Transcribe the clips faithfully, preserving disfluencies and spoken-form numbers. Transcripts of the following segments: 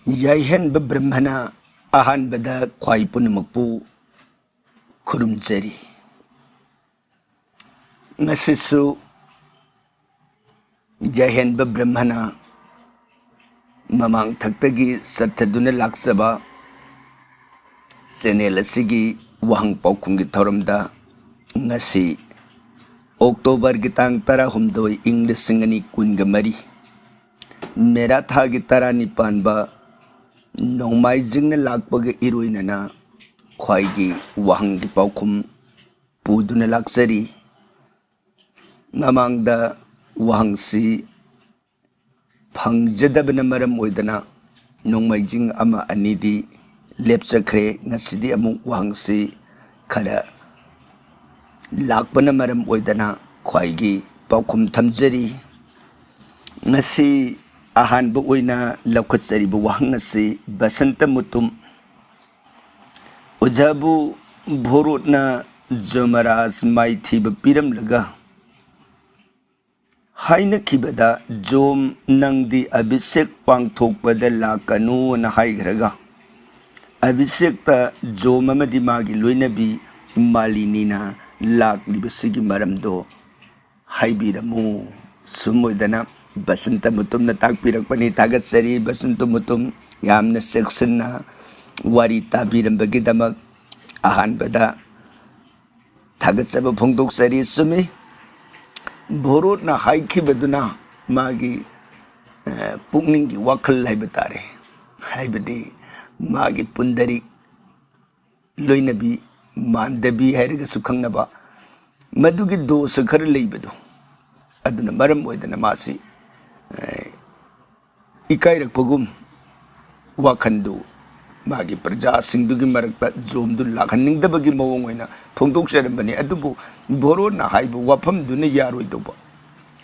ꯌꯥꯏꯍꯟꯕ ꯕ꯭ꯔꯍꯃꯅ ꯑꯍꯥꯟꯕꯗ ꯈ꯭ꯋꯥꯏ ꯄꯨꯝꯅꯃꯛꯄꯨ ꯈꯨꯔꯨꯝꯖꯔꯤ꯫ ꯉꯁꯤꯁꯨ ꯌꯥꯏꯍꯟꯕ ꯕ꯭ꯔꯍꯃꯅ ꯃꯃꯥꯡ ꯊꯛꯇꯒꯤ ꯆꯠꯊꯗꯨꯅ ꯂꯥꯛꯆꯕ ꯆꯦꯅꯦꯜ ꯑꯁꯤꯒꯤ ꯋꯥꯍꯪ ꯄꯥꯎꯈꯨꯝꯒꯤ ꯊꯧꯔꯝꯗ ꯉꯁꯤ ꯑꯣꯛꯇꯣꯕꯔꯒꯤ ꯇꯥꯡ ꯇꯔꯥꯍꯨꯝꯗꯣꯏ, ꯏꯪ ꯂꯤꯁꯤꯡ ꯑꯅꯤ ꯀꯨꯟꯒ ꯃꯔꯤ, ꯃꯦꯔꯥ ꯊꯥꯒꯤ ꯇꯔꯥꯅꯤꯄꯥꯟꯕ ꯅꯣꯡꯃꯥꯏꯖꯤꯡꯅ ꯂꯥꯛꯄꯒ ꯏꯔꯣꯏꯅꯅ ꯈ꯭ꯋꯥꯏꯒꯤ ꯋꯥꯍꯪꯒꯤ ꯄꯥꯎꯈꯨꯝ ꯄꯨꯗꯨꯅ ꯂꯥꯛꯆꯔꯤ꯫ ꯃꯃꯥꯡꯗ ꯋꯥꯍꯪꯁꯤ ꯐꯪꯖꯗꯕꯅ ꯃꯔꯝ ꯑꯣꯏꯗꯅ ꯅꯣꯡꯃꯥꯏꯖꯤꯡ ꯑꯃ ꯑꯅꯤꯗꯤ ꯂꯦꯞꯆꯈ꯭ꯔꯦ꯫ ꯉꯁꯤꯗꯤ ꯑꯃꯨꯛ ꯋꯥꯍꯪꯁꯤ ꯈꯔ ꯂꯥꯛꯄꯅ ꯃꯔꯝ ꯑꯣꯏꯗꯅ ꯈ꯭ꯋꯥꯏꯒꯤ ꯄꯥꯎꯈꯨꯝ ꯊꯝꯖꯔꯤ꯫ ꯉꯁꯤ ꯑꯍꯥꯟꯕ ꯑꯣꯏꯅ ꯂꯧꯈꯠꯆꯔꯤꯕ ꯋꯥꯍꯪ ꯑꯁꯤ ꯕꯁꯟꯇ ꯃꯨꯇꯨꯝ꯫ ꯑꯣꯖꯥꯕꯨ ꯚꯣꯔꯣꯠꯅ ꯖꯣꯃꯔꯥꯖ ꯃꯥꯏꯊꯤꯕ ꯄꯤꯔꯝꯂꯒ ꯍꯥꯏꯅꯈꯤꯕꯗ, "ꯖꯣꯝ, ꯅꯪꯗꯤ ꯑꯚꯤꯁꯦꯛ ꯄꯥꯡꯊꯣꯛꯄꯗ ꯂꯥꯛꯀꯅꯨꯅ" ꯍꯥꯏꯈ꯭ꯔꯒ, ꯑꯚꯤꯁꯦꯛꯇ ꯖꯣꯝ ꯑꯃꯗꯤ ꯃꯥꯒꯤ ꯂꯣꯏꯅꯕꯤ ꯃꯥꯂꯤꯅꯤꯅ ꯂꯥꯛꯂꯤꯕꯁꯤꯒꯤ ꯃꯔꯝꯗꯣ ꯍꯥꯏꯕꯤꯔꯝꯃꯨ꯫ ꯁꯨꯝ ꯑꯣꯏꯗꯅ ꯕꯁꯟꯇ ꯃꯨꯇꯨꯝꯅ ꯇꯥꯛꯄꯤꯔꯛꯄꯅꯤ꯫ ꯊꯥꯒꯠꯆꯔꯤ ꯕꯁꯟꯇ ꯃꯨꯇꯨꯝ, ꯌꯥꯝꯅ ꯆꯦꯛꯁꯤꯟꯅ ꯋꯥꯔꯤ ꯇꯥꯕꯤꯔꯝꯕꯒꯤꯗꯃꯛ꯫ ꯑꯍꯥꯟꯕꯗ ꯊꯥꯒꯠꯆꯕ ꯐꯣꯡꯗꯣꯛꯆꯔꯤ꯫ ꯆꯨꯝꯃꯤ, ꯚꯣꯔꯣꯠꯅ ꯍꯥꯏꯈꯤꯕꯗꯨꯅ ꯃꯥꯒꯤ, ꯑ, ꯄꯨꯛꯅꯤꯡꯒꯤ ꯋꯥꯈꯜ ꯍꯥꯏꯕ ꯇꯥꯔꯦ, ꯍꯥꯏꯕꯗꯤ ꯃꯥꯒꯤ ꯄꯨꯟꯗꯔꯤꯛ, ꯂꯣꯏꯅꯕꯤ, ꯃꯥꯟꯗꯕꯤ ꯍꯥꯏꯔꯒꯁꯨ ꯈꯪꯅꯕ, ꯃꯗꯨꯒꯤ ꯗꯣꯁ ꯈꯔ ꯂꯩꯕꯗꯨ, ꯑꯗꯨꯅ ꯃꯔꯝ ꯑꯣꯏꯗꯅ ꯃꯥꯁꯤ, ꯑ, ꯏꯀꯥꯏꯔꯛꯄꯒꯨꯝ ꯋꯥꯈꯜꯗꯨ ꯃꯥꯒꯤ ꯄ꯭ꯔꯖꯥꯁꯤꯡꯗꯨꯒꯤ ꯃꯔꯛꯇ ꯖꯣꯝꯗꯨ ꯂꯥꯛꯍꯟꯅꯤꯡꯗꯕꯒꯤ ꯃꯑꯣꯡ ꯑꯣꯏꯅ ꯐꯣꯡꯗꯣꯛꯆꯔꯝꯕꯅꯤ꯫ ꯑꯗꯨꯕꯨ ꯚꯣꯔꯣꯠꯅ ꯍꯥꯏꯕ ꯋꯥꯐꯝꯗꯨꯅ ꯌꯥꯔꯣꯏꯗꯧꯕ꯫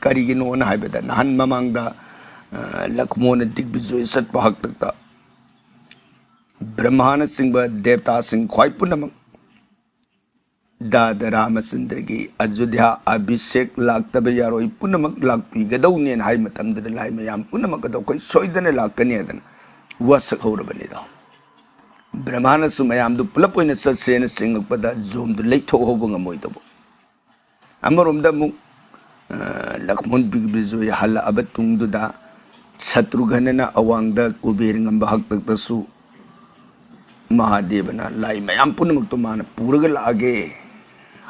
ꯀꯔꯤꯒꯤꯅꯣꯅ ꯍꯥꯏꯕꯗ, ꯅꯍꯥꯟ ꯃꯃꯥꯡꯗ, ꯑ, ꯂꯛꯃꯣꯅ ꯗꯤꯒꯕꯤꯖꯣꯏ ꯆꯠꯄ ꯍꯥꯛꯇꯛꯇ ꯕ꯭ꯔꯍꯃꯥꯅꯆꯤꯡꯕ ꯗꯦꯕꯇꯥꯁꯤꯡ ꯈ꯭ꯋꯥꯏ ꯄꯨꯝꯅꯃꯛ ꯗꯥꯗ ꯔꯥꯃꯆꯟꯗ꯭ꯔꯒꯤ ꯑꯌꯣꯙ꯭ꯌꯥ ꯑꯚꯤꯁꯦꯛ ꯂꯥꯛꯇꯕ ꯌꯥꯔꯣꯏ, ꯄꯨꯝꯅꯃꯛ ꯂꯥꯛꯄꯤꯒꯗꯧꯅꯦꯅ ꯍꯥꯏ ꯃꯇꯝꯗꯨꯗ ꯂꯥꯏ ꯃꯌꯥꯝ ꯄꯨꯝꯅꯃꯛ ꯑꯗꯣ ꯑꯩꯈꯣꯏ ꯁꯣꯏꯗꯅ ꯂꯥꯛꯀꯅꯤ ꯍꯥꯏꯗꯅ ꯋꯥꯁꯛꯍꯧꯔꯕꯅꯤꯗꯣ꯫ ꯕ꯭ꯔꯍꯃꯥꯅꯁꯨ ꯃꯌꯥꯝꯗꯨ ꯄꯨꯂꯞ ꯑꯣꯏꯅ ꯆꯠꯁꯦꯅ ꯆꯤꯡꯉꯛꯄꯗ ꯖꯣꯝꯗꯨ ꯂꯩꯊꯣꯛꯍꯧꯕ ꯉꯝꯃꯣꯏꯗꯧꯕ꯫ ꯑꯃꯔꯣꯝꯗ ꯑꯃꯨꯛ, ꯑ, ꯂꯛꯃꯣꯟ ꯕꯤꯖꯣꯏ ꯍꯜꯂꯛꯑꯕ ꯇꯨꯡꯗꯨꯗ ꯁꯇ꯭ꯔꯨꯘ꯭ꯅꯅ ꯑꯋꯥꯡꯗ ꯀꯨꯕꯦꯔ ꯉꯝꯕ ꯍꯥꯛꯇꯛꯇꯁꯨ ꯃꯍꯥꯗꯦꯕꯅ ꯂꯥꯏ ꯃꯌꯥꯝ ꯄꯨꯝꯅꯃꯛꯇꯣ ꯃꯥꯅ ꯄꯨꯔꯒ ꯂꯥꯛꯑꯒꯦ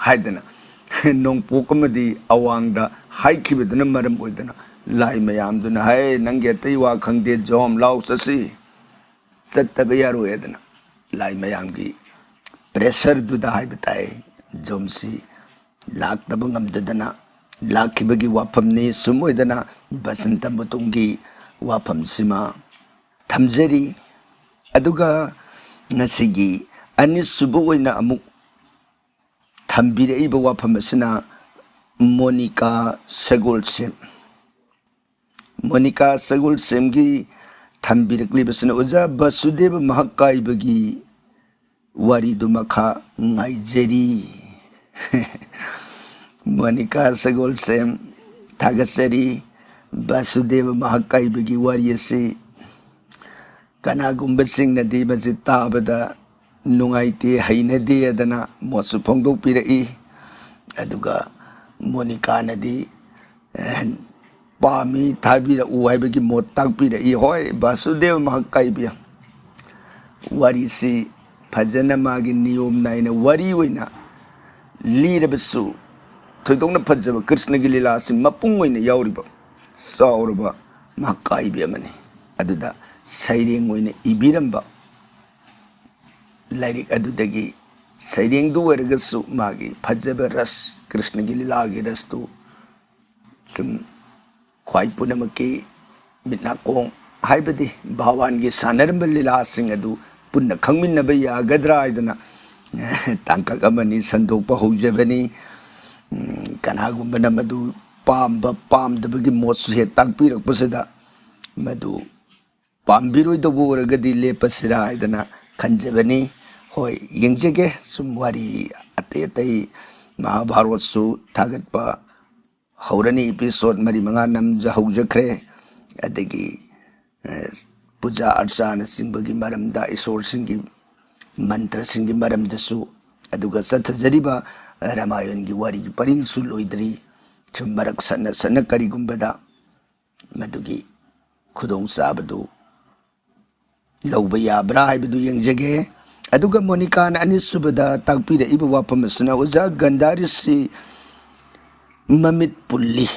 ꯍꯥꯏꯗꯅ ꯅꯣꯡꯄꯣꯛ ꯑꯃꯗꯤ ꯑꯋꯥꯡꯗ ꯍꯥꯏꯈꯤꯕꯗꯨꯅ ꯃꯔꯝ ꯑꯣꯏꯗꯅ ꯂꯥꯏ ꯃꯌꯥꯝꯗꯨꯅ, "ꯍꯥꯏ, ꯅꯪꯒꯤ ꯑꯇꯩ ꯋꯥ ꯈꯪꯗꯦ, ꯖꯣꯝ, ꯂꯥꯎ ꯆꯠꯁꯤ, ꯆꯠꯇꯕ ꯌꯥꯔꯣꯏ" ꯍꯥꯏꯗꯅ ꯂꯥꯏ ꯃꯌꯥꯝꯒꯤ pressureꯗꯨꯗ ꯍꯥꯏꯕ ꯇꯥꯏ, ꯖꯣꯝꯁꯤ ꯂꯥꯛꯇꯕ ꯉꯝꯗꯗꯅ ꯂꯥꯛꯈꯤꯕꯒꯤ ꯋꯥꯐꯝꯅꯤ꯫ ꯁꯨꯝ ꯑꯣꯏꯗꯅ ꯕꯁꯟꯇ ꯃꯇꯨꯡꯒꯤ ꯋꯥꯐꯝꯁꯤꯃ ꯊꯝꯖꯔꯤ꯫ ꯑꯗꯨꯒ ꯉꯁꯤꯒꯤ ꯑꯅꯤꯁꯨꯕ ꯑꯣꯏꯅ ꯑꯃꯨꯛ ꯊꯝꯕꯤꯔꯛꯏꯕ ꯋꯥꯐꯝ ꯑꯁꯤꯅ ꯃꯣꯅꯤꯀꯥ ꯁꯒꯣꯜꯁꯦꯝ꯫ ꯃꯣꯅꯤꯀꯥ ꯁꯒꯣꯜꯁꯦꯝꯒꯤ ꯊꯝꯕꯤꯔꯛꯂꯤꯕꯁꯤꯅ, "ꯑꯣꯖꯥ ꯕꯁꯨꯗꯦꯕ ꯃꯍꯥꯛ ꯀꯥꯏꯕꯒꯤ ꯋꯥꯔꯤꯗꯨ ꯃꯈꯥ ꯉꯥꯏꯖꯔꯤ꯫" ꯃꯣꯅꯤꯀꯥ ꯁꯒꯣꯜꯁꯦꯝ, ꯊꯥꯒꯠꯆꯔꯤ꯫ ꯕꯁꯨꯗꯦꯕ ꯃꯍꯥꯛ ꯀꯥꯏꯕꯒꯤ ꯋꯥꯔꯤ ꯑꯁꯤ ꯀꯅꯥꯒꯨꯝꯕꯁꯤꯡꯅꯗꯤ ꯃꯁꯤ ꯇꯥꯕꯗ ꯅꯨꯡꯉꯥꯏꯇꯦ, ꯍꯩꯅꯗꯦ ꯑꯗꯨꯅ ꯃꯣꯠꯁꯨ ꯐꯣꯡꯗꯣꯛꯄꯤꯔꯛꯏ꯫ ꯑꯗꯨꯒ ꯃꯣꯅꯤꯀꯥꯅꯗꯤ, ꯑꯦ, "ꯄꯥꯝꯃꯤ, ꯊꯥꯕꯤꯔꯛꯎ" ꯍꯥꯏꯕꯒꯤ ꯃꯣꯠ ꯇꯥꯛꯄꯤꯔꯛꯏ꯫ ꯍꯣꯏ, ꯕꯥꯁꯨꯗꯦꯕ ꯃꯍꯥꯛ ꯀꯥꯏꯕꯤ ꯋꯥꯔꯤꯁꯤ ꯐꯖꯅ ꯃꯥꯒꯤ ꯅꯤꯌꯣꯝ ꯅꯥꯏꯅ ꯋꯥꯔꯤ ꯑꯣꯏꯅ ꯂꯤꯔꯕꯁꯨ, ꯊꯣꯏꯗꯣꯛꯅ ꯐꯖꯕ ꯀ꯭ꯔꯤꯁꯅꯒꯤ ꯂꯤꯂꯥꯁꯤ ꯃꯄꯨꯡ ꯑꯣꯏꯅ ꯌꯥꯎꯔꯤꯕ ꯆꯥꯎꯔꯕ ꯃꯍꯥꯛ ꯀꯥꯏꯕꯤ ꯑꯃꯅꯤ꯫ ꯑꯗꯨꯗ ꯁꯩꯔꯦꯡ ꯑꯣꯏꯅ ꯏꯕꯤꯔꯝꯕ ꯂꯥꯏꯔꯤꯛ ꯑꯗꯨꯗꯒꯤ ꯁꯩꯔꯦꯡꯗꯨ ꯑꯣꯏꯔꯒꯁꯨ ꯃꯥꯒꯤ ꯐꯖꯕ ꯔꯁ, ꯀ꯭ꯔꯤꯁꯅꯒꯤ ꯂꯤꯂꯥꯒꯤ ꯔꯁꯇꯨ ꯁꯨꯝ ꯈ꯭ꯋꯥꯏ ꯄꯨꯝꯅꯃꯛꯀꯤ ꯃꯤꯠ ꯅꯥꯀꯣꯡ, ꯍꯥꯏꯕꯗꯤ ꯚꯒꯋꯥꯟꯒꯤ ꯁꯥꯟꯅꯔꯝꯕ ꯂꯤꯂꯥꯁꯤꯡ ꯑꯗꯨ ꯄꯨꯟꯅ ꯈꯪꯃꯤꯟꯅꯕ ꯌꯥꯒꯗ꯭ꯔꯥ ꯍꯥꯏꯗꯅ ꯇꯥꯡꯀꯛ ꯑꯃꯅꯤ ꯁꯟꯗꯣꯛꯄ ꯍꯧꯖꯕꯅꯤ꯫ ꯎꯝ, ꯀꯅꯥꯒꯨꯝꯕꯅ ꯃꯗꯨ ꯄꯥꯝꯕ ꯄꯥꯝꯗꯕꯒꯤ ꯃꯣꯠꯁꯨ ꯍꯦꯛ ꯇꯥꯛꯄꯤꯔꯛꯄꯁꯤꯗ, ꯃꯗꯨ ꯄꯥꯝꯕꯤꯔꯣꯏꯗꯧꯕ ꯑꯣꯏꯔꯒꯗꯤ ꯂꯦꯞꯄꯁꯤꯔꯥ ꯍꯥꯏꯗꯅ ꯈꯟꯖꯕꯅꯤ꯫ ꯍꯣꯏ, ꯌꯦꯡꯖꯒꯦ꯫ ꯁꯨꯝ ꯋꯥꯔꯤ ꯑꯇꯩ ꯑꯇꯩ ꯃꯍꯥꯚꯥꯔꯠꯁꯨ ꯊꯥꯒꯠꯄ ꯍꯧꯔꯅꯤ꯫ Episode ꯃꯔꯤ ꯃꯉꯥ ꯅꯝꯖ ꯍꯧꯖꯈ꯭ꯔꯦ꯫ ꯑꯗꯒꯤ, ꯑ, ꯄꯨꯖꯥ ꯑꯔꯆꯥꯅꯆꯤꯡꯕꯒꯤ ꯃꯔꯝꯗ, ꯏꯁꯣꯔꯁꯤꯡꯒꯤ ꯃꯟꯇ꯭ꯔꯁꯤꯡꯒꯤ ꯃꯔꯝꯗꯁꯨ, ꯑꯗꯨꯒ ꯆꯠꯊꯖꯔꯤꯕ ꯔꯥꯃꯥꯌꯟꯒꯤ ꯋꯥꯔꯤꯒꯤ ꯄꯔꯤꯡꯁꯨ ꯂꯣꯏꯗ꯭ꯔꯤ꯫ ꯁꯨꯝ ꯃꯔꯛ ꯁꯠꯅ ꯁꯠꯅ ꯀꯔꯤꯒꯨꯝꯕꯗ ꯃꯗꯨꯒꯤ ꯈꯨꯗꯣꯡꯆꯥꯕꯗꯨ ꯂꯧꯕ ꯌꯥꯕ꯭ꯔꯥ ꯍꯥꯏꯕꯗꯨ ꯌꯦꯡꯖꯒꯦ꯫ ꯑꯗꯨꯒ ꯃꯣꯅꯤꯀꯥꯅ ꯑꯅꯤꯁꯨꯕꯗ ꯇꯥꯛꯄꯤꯔꯛꯏꯕ ꯋꯥꯐꯝ ꯑꯁꯤꯅ, ꯑꯣꯖꯥ, ꯒꯟꯙꯥꯔꯤꯁꯤ ꯃꯃꯤꯠ ꯄꯨꯜꯂꯤ,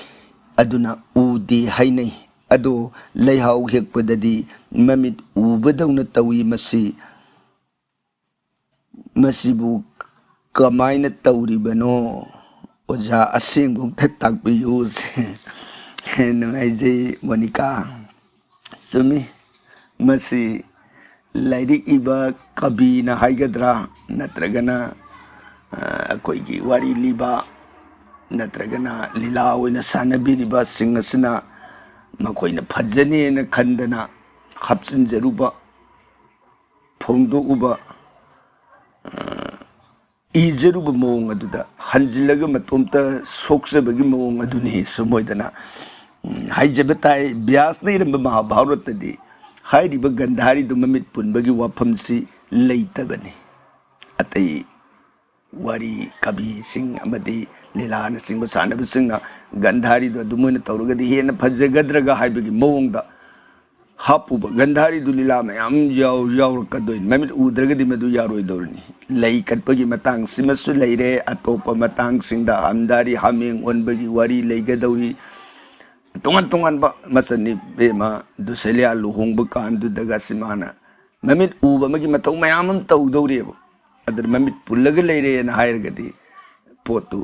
ꯑꯗꯨꯅ ꯎꯗꯦ ꯍꯥꯏꯅꯩ꯫ ꯑꯗꯣ ꯂꯩꯍꯥꯎ ꯍꯦꯛꯄꯗꯗꯤ ꯃꯃꯤꯠ ꯎꯕꯗꯧꯅ ꯇꯧꯏ꯫ ꯃꯁꯤ, ꯃꯁꯤꯕꯨ ꯀꯃꯥꯏꯅ ꯇꯧꯔꯤꯕꯅꯣ? ꯑꯣꯖꯥ, ꯑꯁꯦꯡꯕ ꯑꯝꯇ ꯇꯥꯛꯄꯤꯌꯨ꯫ ꯅꯨꯡꯉꯥꯏꯖꯩ ꯃꯣꯅꯤꯀꯥ꯫ ꯆꯨꯝꯃꯤ, ꯃꯁꯤ ꯂꯥꯏꯔꯤꯛ ꯏꯕ ꯀꯕꯤꯅ ꯍꯥꯏꯒꯗ꯭ꯔꯥ, ꯅꯠꯇ꯭ꯔꯒꯅ, ꯑ, ꯑꯩꯈꯣꯏꯒꯤ ꯋꯥꯔꯤ ꯂꯤꯕ, ꯅꯠꯇ꯭ꯔꯒꯅ ꯂꯤꯂꯥ ꯑꯣꯏꯅ ꯁꯥꯟꯅꯕꯤꯔꯤꯕꯁꯤꯡ ꯑꯁꯤꯅ ꯃꯈꯣꯏꯅ ꯐꯖꯅꯦꯅ ꯈꯟꯗꯅ ꯍꯥꯞꯆꯤꯟꯖꯔꯨꯕ, ꯐꯣꯡꯗꯣꯛꯎꯕ, ꯑ, ꯏꯖꯔꯨꯕ ꯃꯑꯣꯡ ꯑꯗꯨꯗ ꯍꯟꯖꯤꯜꯂꯒ ꯃꯇꯣꯝꯇ ꯁꯣꯛꯆꯕꯒꯤ ꯃꯑꯣꯡ ꯑꯗꯨꯅꯤ꯫ ꯁꯨꯝ ꯑꯣꯏꯗꯅ, ꯎꯝ, ꯍꯥꯏꯖꯕ ꯇꯥꯏ, ꯕ꯭ꯌꯥꯁꯅ ꯏꯔꯝꯕ ꯃꯍꯥꯚꯥꯔꯠꯇꯗꯤ ꯍꯥꯏꯔꯤꯕ ꯒꯟꯙꯥꯔꯤꯗꯨ ꯃꯃꯤꯠ ꯄꯨꯟꯕꯒꯤ ꯋꯥꯐꯝꯁꯤ ꯂꯩꯇꯕꯅꯤ꯫ ꯑꯇꯩ ꯋꯥꯔꯤ ꯀꯕꯤꯁꯤꯡ ꯑꯃꯗꯤ ꯂꯤꯂꯥꯅꯆꯤꯡꯕ ꯁꯥꯟꯅꯕꯁꯤꯡꯅ ꯒꯟꯙꯥꯔꯤꯗꯨ ꯑꯗꯨꯃꯥꯏꯅ ꯇꯧꯔꯒꯗꯤ ꯍꯦꯟꯅ ꯐꯖꯒꯗ꯭ꯔꯒ ꯍꯥꯏꯕꯒꯤ ꯃꯑꯣꯡꯗ ꯍꯥꯞꯄꯨꯕ꯫ ꯒꯟꯙꯥꯔꯤꯗꯨ ꯂꯤꯂꯥ ꯃꯌꯥꯝ ꯌꯥꯎ-, ꯌꯥꯎꯔꯛꯀꯗꯣꯏꯅꯤ꯫ ꯃꯃꯤꯠ ꯎꯗ꯭ꯔꯒꯗꯤ ꯃꯗꯨ ꯌꯥꯔꯣꯏꯗꯧꯔꯤꯅꯤ꯫ ꯂꯩ ꯀꯠꯄꯒꯤ ꯃꯇꯥꯡꯁꯤꯃꯁꯨ ꯂꯩꯔꯦ꯫ ꯑꯇꯣꯞꯄ ꯃꯇꯥꯡꯁꯤꯡꯗ ꯒꯟꯙꯥꯔꯤ ꯍꯥꯃꯦꯡ ꯑꯣꯟꯕꯒꯤ ꯋꯥꯔꯤ ꯂꯩꯒꯗꯧꯔꯤ꯫ ꯇꯣꯉꯥꯟ ꯇꯣꯉꯥꯟꯕ ꯃꯆꯟ ꯏꯕꯦꯝꯃ ꯗꯨꯁꯦꯂꯤꯌꯥ ꯂꯨꯍꯣꯡꯕ ꯀꯥꯟꯗꯨꯗꯒ ꯁꯤ ꯃꯥꯅ ꯃꯃꯤꯠ ꯎꯕ ꯑꯃꯒꯤ ꯃꯊꯧ ꯃꯌꯥꯝ ꯑꯃ ꯇꯧꯗꯧꯔꯤꯑꯕ꯫ ꯑꯗꯨꯅ ꯃꯃꯤꯠ ꯄꯨꯜꯂꯒ ꯂꯩꯔꯦꯅ ꯍꯥꯏꯔꯒꯗꯤ ꯄꯣꯠꯇꯨ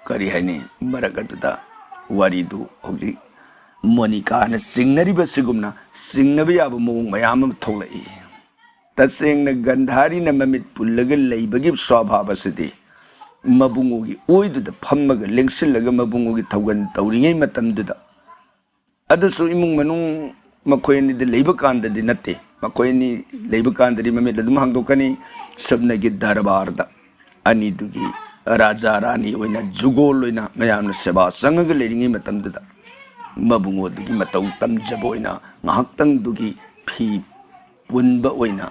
ꯀꯔꯤ ꯍꯥꯏꯅꯤ, ꯃꯔꯛ ꯑꯗꯨꯗ ꯋꯥꯔꯤꯗꯨ ꯍꯧꯖꯤꯛ ꯃꯣꯅꯤꯀꯥꯅ ꯆꯤꯡꯅꯔꯤꯕꯁꯤꯒꯨꯝꯅ ꯆꯤꯡꯅꯕ ꯌꯥꯕ ꯃꯑꯣꯡ ꯃꯌꯥꯝ ꯑꯃ ꯊꯣꯛꯂꯛꯏ꯫ ꯇꯁꯦꯡꯅ ꯒꯟꯙꯥꯔꯤꯅ ꯃꯃꯤꯠ ꯄꯨꯜꯂꯒ ꯂꯩꯕꯒꯤ ꯁ꯭ꯋꯥꯚꯥꯕ ꯑꯁꯤꯗꯤ ꯃꯕꯨꯡꯉꯣꯒꯤ ꯑꯣꯏꯗꯨꯗ ꯐꯝꯃꯒ ꯂꯦꯡꯁꯤꯜꯂꯒ ꯃꯕꯨꯡꯉꯣꯒꯤ ꯊꯧꯒꯜ ꯇꯧꯔꯤꯉꯩ ꯃꯇꯝꯗꯨꯗ, ꯑꯗꯨꯁꯨ ꯏꯃꯨꯡ ꯃꯅꯨꯡ ꯃꯈꯣꯏ ꯑꯅꯤꯗ ꯂꯩꯕ ꯀꯥꯟꯗꯗꯤ ꯅꯠꯇꯦ꯫ ꯃꯈꯣꯏ ꯑꯅꯤ ꯂꯩꯕ ꯀꯥꯟꯗꯗꯤ ꯃꯃꯤꯠ ꯑꯗꯨꯝ ꯍꯥꯡꯗꯣꯛꯀꯅꯤ꯫ ꯁꯨꯞꯅꯒꯤ ꯗꯔꯕꯥꯔꯗ ꯑꯅꯤꯗꯨꯒꯤ ꯔꯥꯖꯥ ꯔꯥꯅꯤ ꯑꯣꯏꯅ, ꯖꯨꯒꯣꯜ ꯑꯣꯏꯅ ꯃꯌꯥꯝꯅ ꯁꯦꯕꯥ ꯆꯪꯉꯒ ꯂꯩꯔꯤꯉꯩ ꯃꯇꯝꯗꯨꯗ ꯃꯕꯨꯡꯉꯣꯗꯨꯒꯤ ꯃꯇꯧ ꯇꯝꯖꯕ ꯑꯣꯏꯅ ꯉꯥꯏꯍꯥꯛꯇꯪꯗꯨꯒꯤ ꯐꯤ ꯄꯨꯟꯕ ꯑꯣꯏꯅ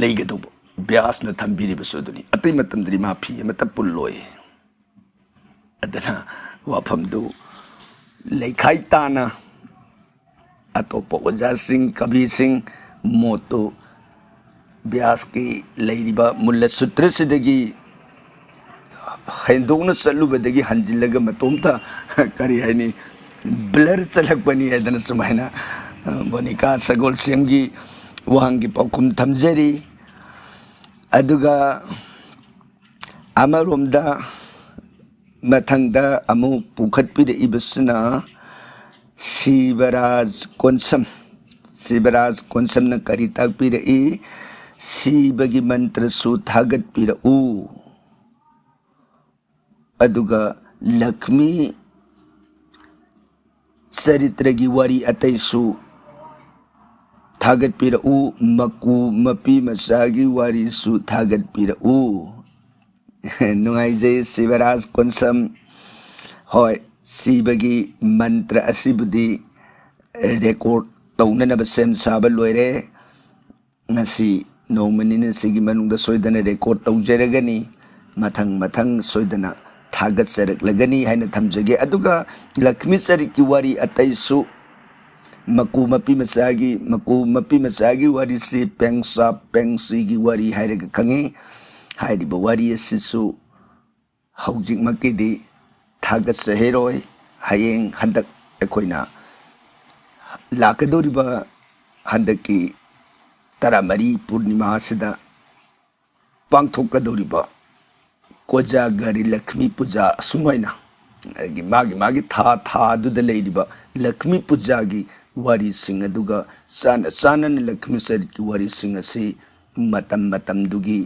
ꯂꯩꯒꯗꯧꯕ ꯕ꯭ꯌꯥꯁꯅ ꯊꯝꯕꯤꯔꯤꯕꯁꯨ ꯑꯗꯨꯅꯤ꯫ ꯑꯇꯩ ꯃꯇꯝꯗꯗꯤ ꯃꯥ ꯐꯤ ꯑꯃꯠꯇ ꯄꯨꯜꯂꯣꯏ꯫ ꯑꯗꯨꯅ ꯋꯥꯐꯝꯗꯨ ꯂꯩꯈꯥꯏ ꯇꯥꯅ ꯑꯇꯣꯞꯄ ꯑꯣꯖꯥꯁꯤꯡ, ꯀꯕꯤꯁꯤꯡ ꯃꯣꯠꯇꯨ ꯕ꯭ꯌꯥꯁꯀꯤ ꯂꯩꯔꯤꯕ ꯃꯨꯜꯂ ꯁꯨꯇ꯭ꯔꯁꯤꯗꯒꯤ ꯍꯦꯟꯗꯣꯛꯅ ꯆꯠꯂꯨꯕꯗꯒꯤ ꯍꯟꯖꯤꯜꯂꯒ ꯃꯇꯣꯝꯇ ꯀꯔꯤ ꯍꯥꯏꯅꯤ, ꯕ꯭ꯂꯔ ꯆꯠꯂꯛꯄꯅꯤ ꯍꯥꯏꯗꯅ ꯁꯨꯃꯥꯏꯅ, ꯑ, ꯃꯣꯅꯤꯀꯥ ꯁꯒꯣꯜꯁꯦꯝꯒꯤ ꯋꯥꯍꯪꯒꯤ ꯄꯥꯎꯈꯨꯝ ꯊꯝꯖꯔꯤ꯫ ꯑꯗꯨꯒ ꯑꯃꯔꯣꯝꯗ ꯃꯊꯪꯗ ꯑꯃꯨꯛ ꯄꯨꯈꯠꯄꯤꯔꯛꯏꯕꯁꯤꯅ ꯁꯤꯕꯔꯥꯖ ꯀꯣꯟꯁꯝ꯫ ꯁꯤꯕꯔꯥꯖ ꯀꯣꯟꯁꯝꯅ ꯀꯔꯤ ꯇꯥꯛꯄꯤꯔꯛꯏ? ꯁꯤꯕꯒꯤ ꯃꯟꯇ꯭ꯔꯁꯨ ꯊꯥꯒꯠꯄꯤꯔꯛꯎ꯫ ꯑꯗꯨꯒ ꯂꯛꯃꯤ ꯆꯔꯤꯇ꯭ꯔꯒꯤ ꯋꯥꯔꯤ ꯑꯇꯩꯁꯨ ꯊꯥꯒꯠꯄꯤꯔꯛꯎ, ꯃꯀꯨ ꯃꯄꯤ ꯃꯆꯥꯒꯤ ꯋꯥꯔꯤꯁꯨ ꯊꯥꯒꯠꯄꯤꯔꯛꯎ꯫ ꯅꯨꯡꯉꯥꯏꯖꯩ ꯁꯤꯕꯔꯥꯖ ꯀꯣꯟꯁꯝ꯫ ꯍꯣꯏ, ꯁꯤꯕꯒꯤ ꯃꯟꯇ꯭ꯔ ꯑꯁꯤꯕꯨꯗꯤ ꯔꯦꯀꯣꯔꯠ ꯇꯧꯅꯅꯕ ꯁꯦꯝ ꯁꯥꯕ ꯂꯣꯏꯔꯦ꯫ ꯉꯁꯤ ꯅꯣꯡꯃ ꯅꯤꯅꯤꯁꯤꯒꯤ ꯃꯅꯨꯡꯗ ꯁꯣꯏꯗꯅ ꯔꯦꯀꯣꯔꯠ ꯇꯧꯖꯔꯒꯅꯤ꯫ ꯃꯊꯪ ꯃꯊꯪ ꯁꯣꯏꯗꯅ ꯊꯥꯒꯠꯆꯔꯛꯂꯒꯅꯤ ꯍꯥꯏꯅ ꯊꯝꯖꯒꯦ꯫ ꯑꯗꯨꯒ ꯂꯛꯁꯃꯤ ꯆꯔꯤꯠꯀꯤ ꯋꯥꯔꯤ ꯑꯇꯩꯁꯨ, ꯃꯀꯨ ꯃꯄꯤ ꯃꯆꯥꯒꯤ, ꯃꯀꯨ ꯃꯄꯤ ꯃꯆꯥꯒꯤ ꯋꯥꯔꯤꯁꯤ ꯄꯦꯡꯁꯥꯞ ꯄꯦꯡꯁꯤꯒꯤ ꯋꯥꯔꯤ ꯍꯥꯏꯔꯒ ꯈꯪꯉꯤ꯫ ꯍꯥꯏꯔꯤꯕ ꯋꯥꯔꯤ ꯑꯁꯤꯁꯨ ꯍꯧꯖꯤꯛꯃꯛꯀꯤꯗꯤ ꯊꯥꯒꯠꯆꯍꯩꯔꯣꯏ꯫ ꯍꯌꯦꯡ ꯍꯟꯗꯛ ꯑꯩꯈꯣꯏꯅ ꯂꯥꯛꯀꯗꯧꯔꯤꯕ ꯍꯟꯗꯛꯀꯤ ꯇꯔꯥꯃꯔꯤ ꯄꯨꯔꯅꯤꯃꯥ ꯑꯁꯤꯗ ꯄꯥꯡꯊꯣꯛꯀꯗꯧꯔꯤꯕ ꯀꯣꯖꯥꯒꯔꯤ ꯂꯛꯁꯃꯤ ꯄꯨꯖꯥ ꯑꯁꯨꯃꯥꯏꯅ ꯑꯩꯒꯤ ꯃꯥꯒꯤ ꯃꯥꯒꯤ ꯊꯥ ꯊꯥꯗꯨꯗ ꯂꯩꯔꯤꯕ ꯂꯛꯁꯃꯤ ꯄꯨꯖꯥꯒꯤ ꯋꯥꯔꯤꯁꯤꯡ ꯑꯗꯨꯒ ꯆꯥꯟꯅ ꯆꯥꯟꯅꯅ ꯂꯛꯁꯃꯤ ꯆꯔꯤꯠꯀꯤ ꯋꯥꯔꯤꯁꯤꯡ ꯑꯁꯤ ꯃꯇꯝ ꯃꯇꯝꯗꯨꯒꯤ